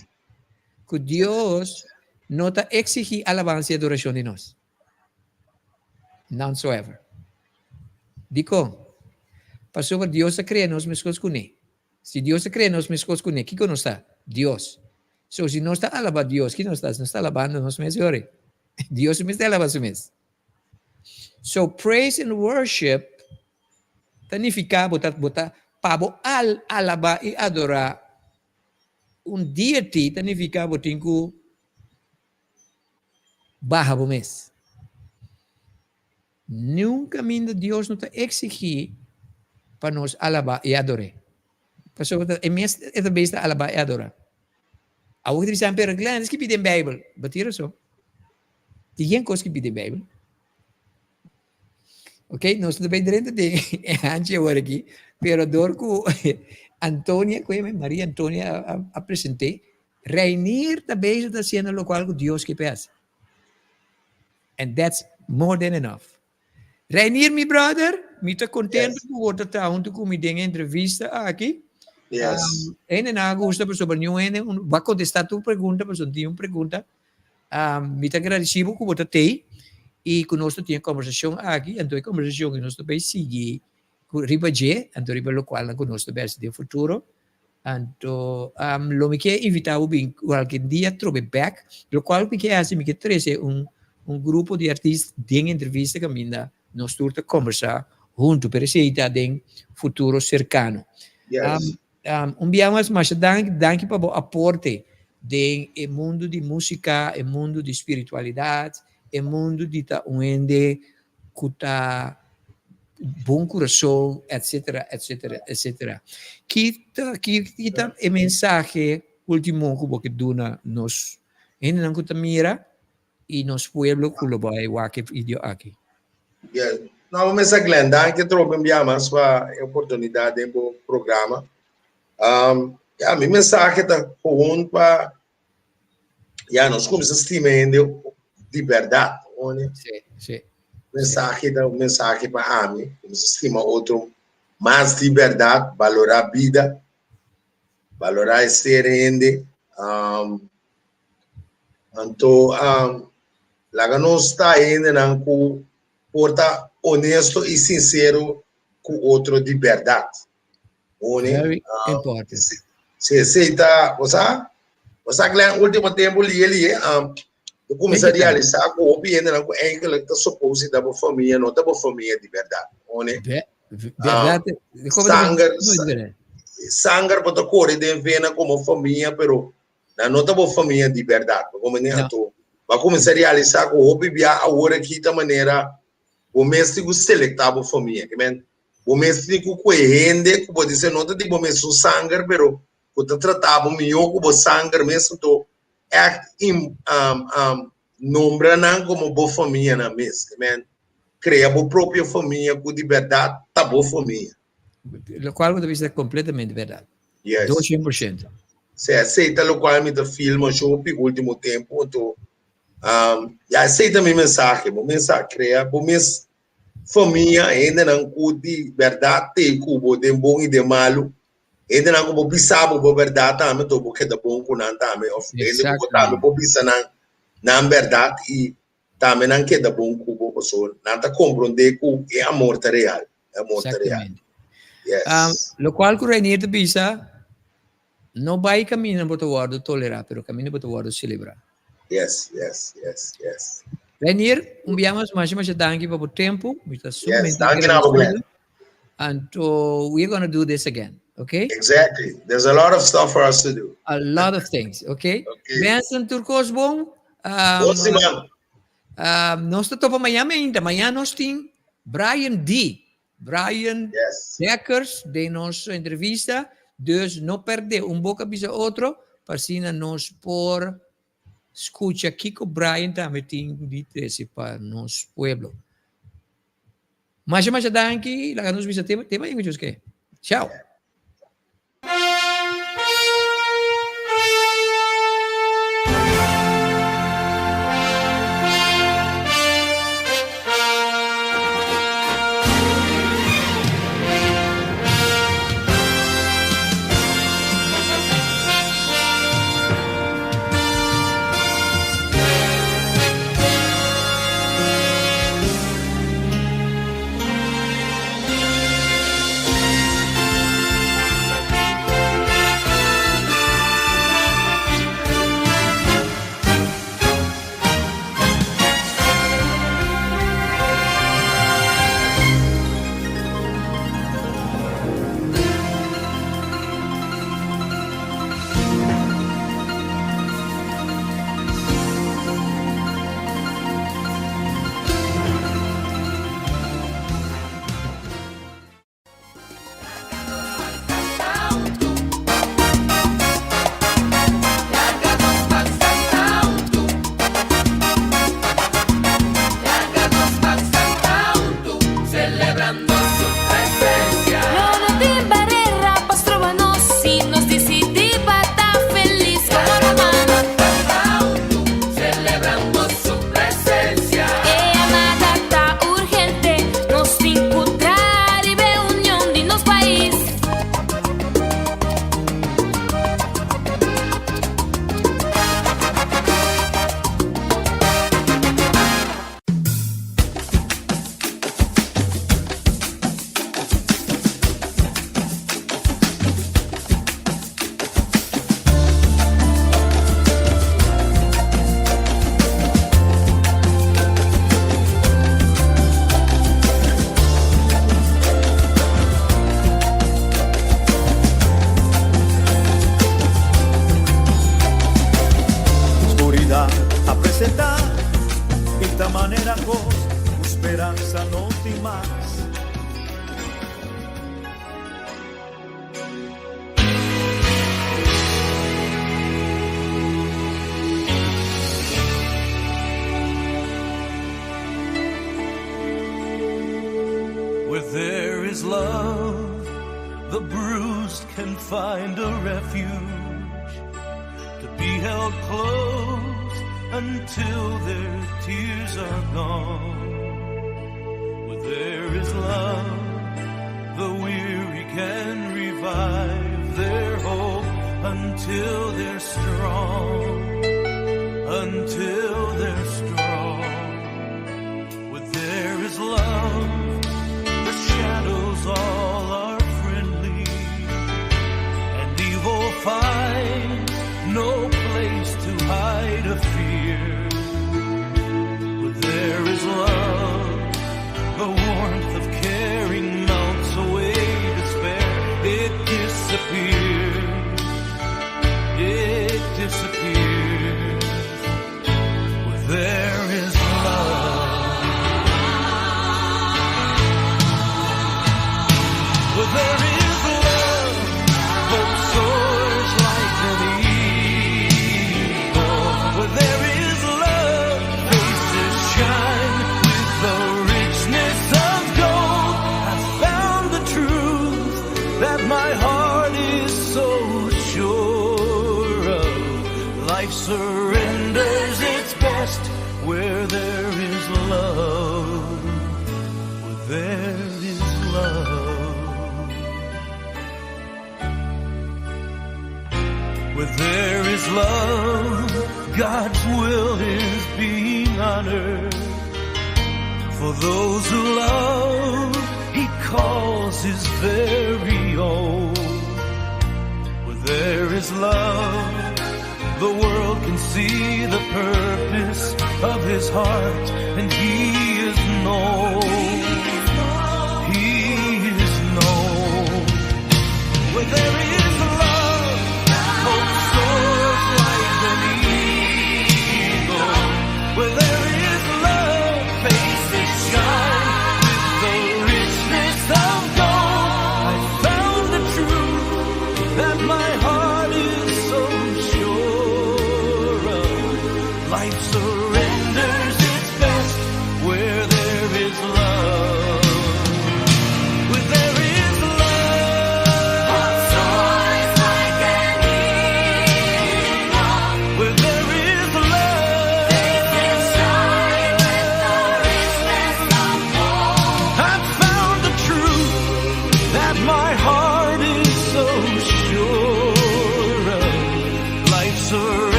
ku Dios no ta eksigí alabansa i adorashon di nos. None so ever. Dikon? Pasobra Dios a krea nos meskos kuné. Si Dios a krea nos meskos kuné, kiko nos ta? Dios. So, si nos ta alabá Dios, ki nos ta hasi? Nos ta alabando nos mes yori. Dios mester alabá su mes. So, praise and worship Ta nifiká bo ta bo ta pa bo al alabá i adorá un deity ta nifiká bo tin ku baha bo mes. Niun kaminda Dios no ta eksigí pa nos alabá i ador'é. Pasobra ta e mes e ta bes ta alabá i adorá. Awor ki ta bisa pero Glenn skibí den Beibel. Bo tin rason. Tin yen kos skibí den Beibel. Ok, nos no ta bay drenta den e hanchi awor aki, pero dor cu Antonia, cu eme Maria Antonia a, a presente, Reinier ta bezig ta haciendo locual cu Dios ke pe haci. And that's more than enough. Reinier, mi brother, mi ta contento cu bo ta ta hunto cu mi den e entrevista aki. Hende nan a gusta pasobra niun hende ba contesta tur pregunta pasobra tin un pregunta. Mi ta agradeci bo cu bo ta tey y cu nos ta tin e conversacion aki, anto e conversacion cu nos ta bay sigui riba dje, anto riba locualnan cu nos ta bay haci den futuro. Anto lo mi ke invita bo bin cualkier dia trobe bek, locual mi ke haci mi ke trece un un grupo di artist den entrevista caminda nos tur ta conversa hunto, pero esey ta den futuro cercano. Un bia mas masha danki, danki pa bo aporte den e mundu di músika, e mundu di spiritualidat, e mundu di ta un hende ku ta bon kurason, etsetera, etsetera, etsetera. Ki ta, ki, ki ta e mensahe último ku bo ke duna nos hendenan ku ta mira i nos pueblo ku lo bai wak e video aki? Yes. No, mesa Glenn, danki trobe un bia mas pa e oportunidad den bo programa. Um, ja, mi mensahe ta gewoon pa ja, nos kuminsa stima hende di berdad, one. Sí, sí. Mensahe ta un mensahe pa ami, kuminsa stima otro mas di berdad, balora bida, balora e ser hende. Um, anto um, laga nos ta hendenan ku por ta honesto i sincero ku otro di berdad. One, Very um, important. si, si esei ta, bo sa, bo sa Glenn, último tempo lié lié, um, bo kuminsá Take your time. realisá ku hopi hendenan ku eigenlijk ta supose ta bo famia, no ta bo famia di bèrdat. One, Ve- um, Verdad. Como sanger, Muy diferente. sanger bo ta kore den vena komo famia, pero nan no ta bo famia di bèrdat. Bo komprendé? No. Anto, bo a kuminsá realisá ku hopi bia awor aki ta manera bo mes tin ku selektá bo famia. Ke men, Bo mes tin ku kue hende ku bo di no ta di bo mesun sanger, pero ku ta trata bo mihó ku bo sanger mes, anto ègt im, um, um, nombra nan komo bo famianan mes. Amen. Krea bo propio famia ku di bèrdat ta bo famia. Lokual bo ta bisa ta kompletamente bèrdat. Yes. 200%. Sí, esei ta lokual mi ta feel masha hopi último tempu, anto um, ya esei ta mi mensahe, bo mes a krea bo mes Famia, hendenan ku di bèrdat tei ku bo den bon i den malu, hendenan ku bo bisa bo bo bèrdat tambe, anto bo keda bon ku nan tambe, òf hende ku bo tambe por bisa nan nan bèrdat i tambe nan keda bon ku bo, pasobra nan ta komprondé ku e amor ta real, e amor ta real. Yes. Lokual ku Reinier ta bisa, No bai kaminda bo ta wòrdu tolerá, pero kaminda bo ta wòrdu selebrá. Yes, yes, yes, yes. Renier, un bia mas masha masha danki pa bo tempu. Mi ta Yes, sumamente danki na bo, Glenn. agradecido. Anto, we're gonna do this again, okay? Exactly. There's a lot of stuff for us to do. A lot of things, okay? Okay. Mensen, tur kos bon. Um, Bon siman. um, nos ta topa mañana ainda. Mañana nos tin Brian D. Brian Yes. Dekkers den nos entrevista. Dus no perde un boca bisa otro, pa asina nos por scucha kico Brian tambe tin di trece pa nos pueblo. Masha masha danki, laga nos bisa te te mañana ke. Ciao. Oscuridad a presenta y ta manera cos cu speranza no tin mas. love, the bruised can find a refuge to be held close until their tears are gone. Where there is love, the weary can revive their hope until they're strong. Until they're strong. Where there is love, the shadows all are friendly, and evil finds no place to hide a fear. Where there is love, the warmth of caring melts away despair. It disappears. It disappears. Where there is love. Where there is love, hope soars like an eagle. Where there is love, faces shine with the richness of gold. I found the truth that my heart is so sure of. Life surrenders its best where there is love. Where there is love. Where there is love, God's will is being honored. For those who love, He calls His very own. Where there is love, the world can see the purpose of His heart, and He is known.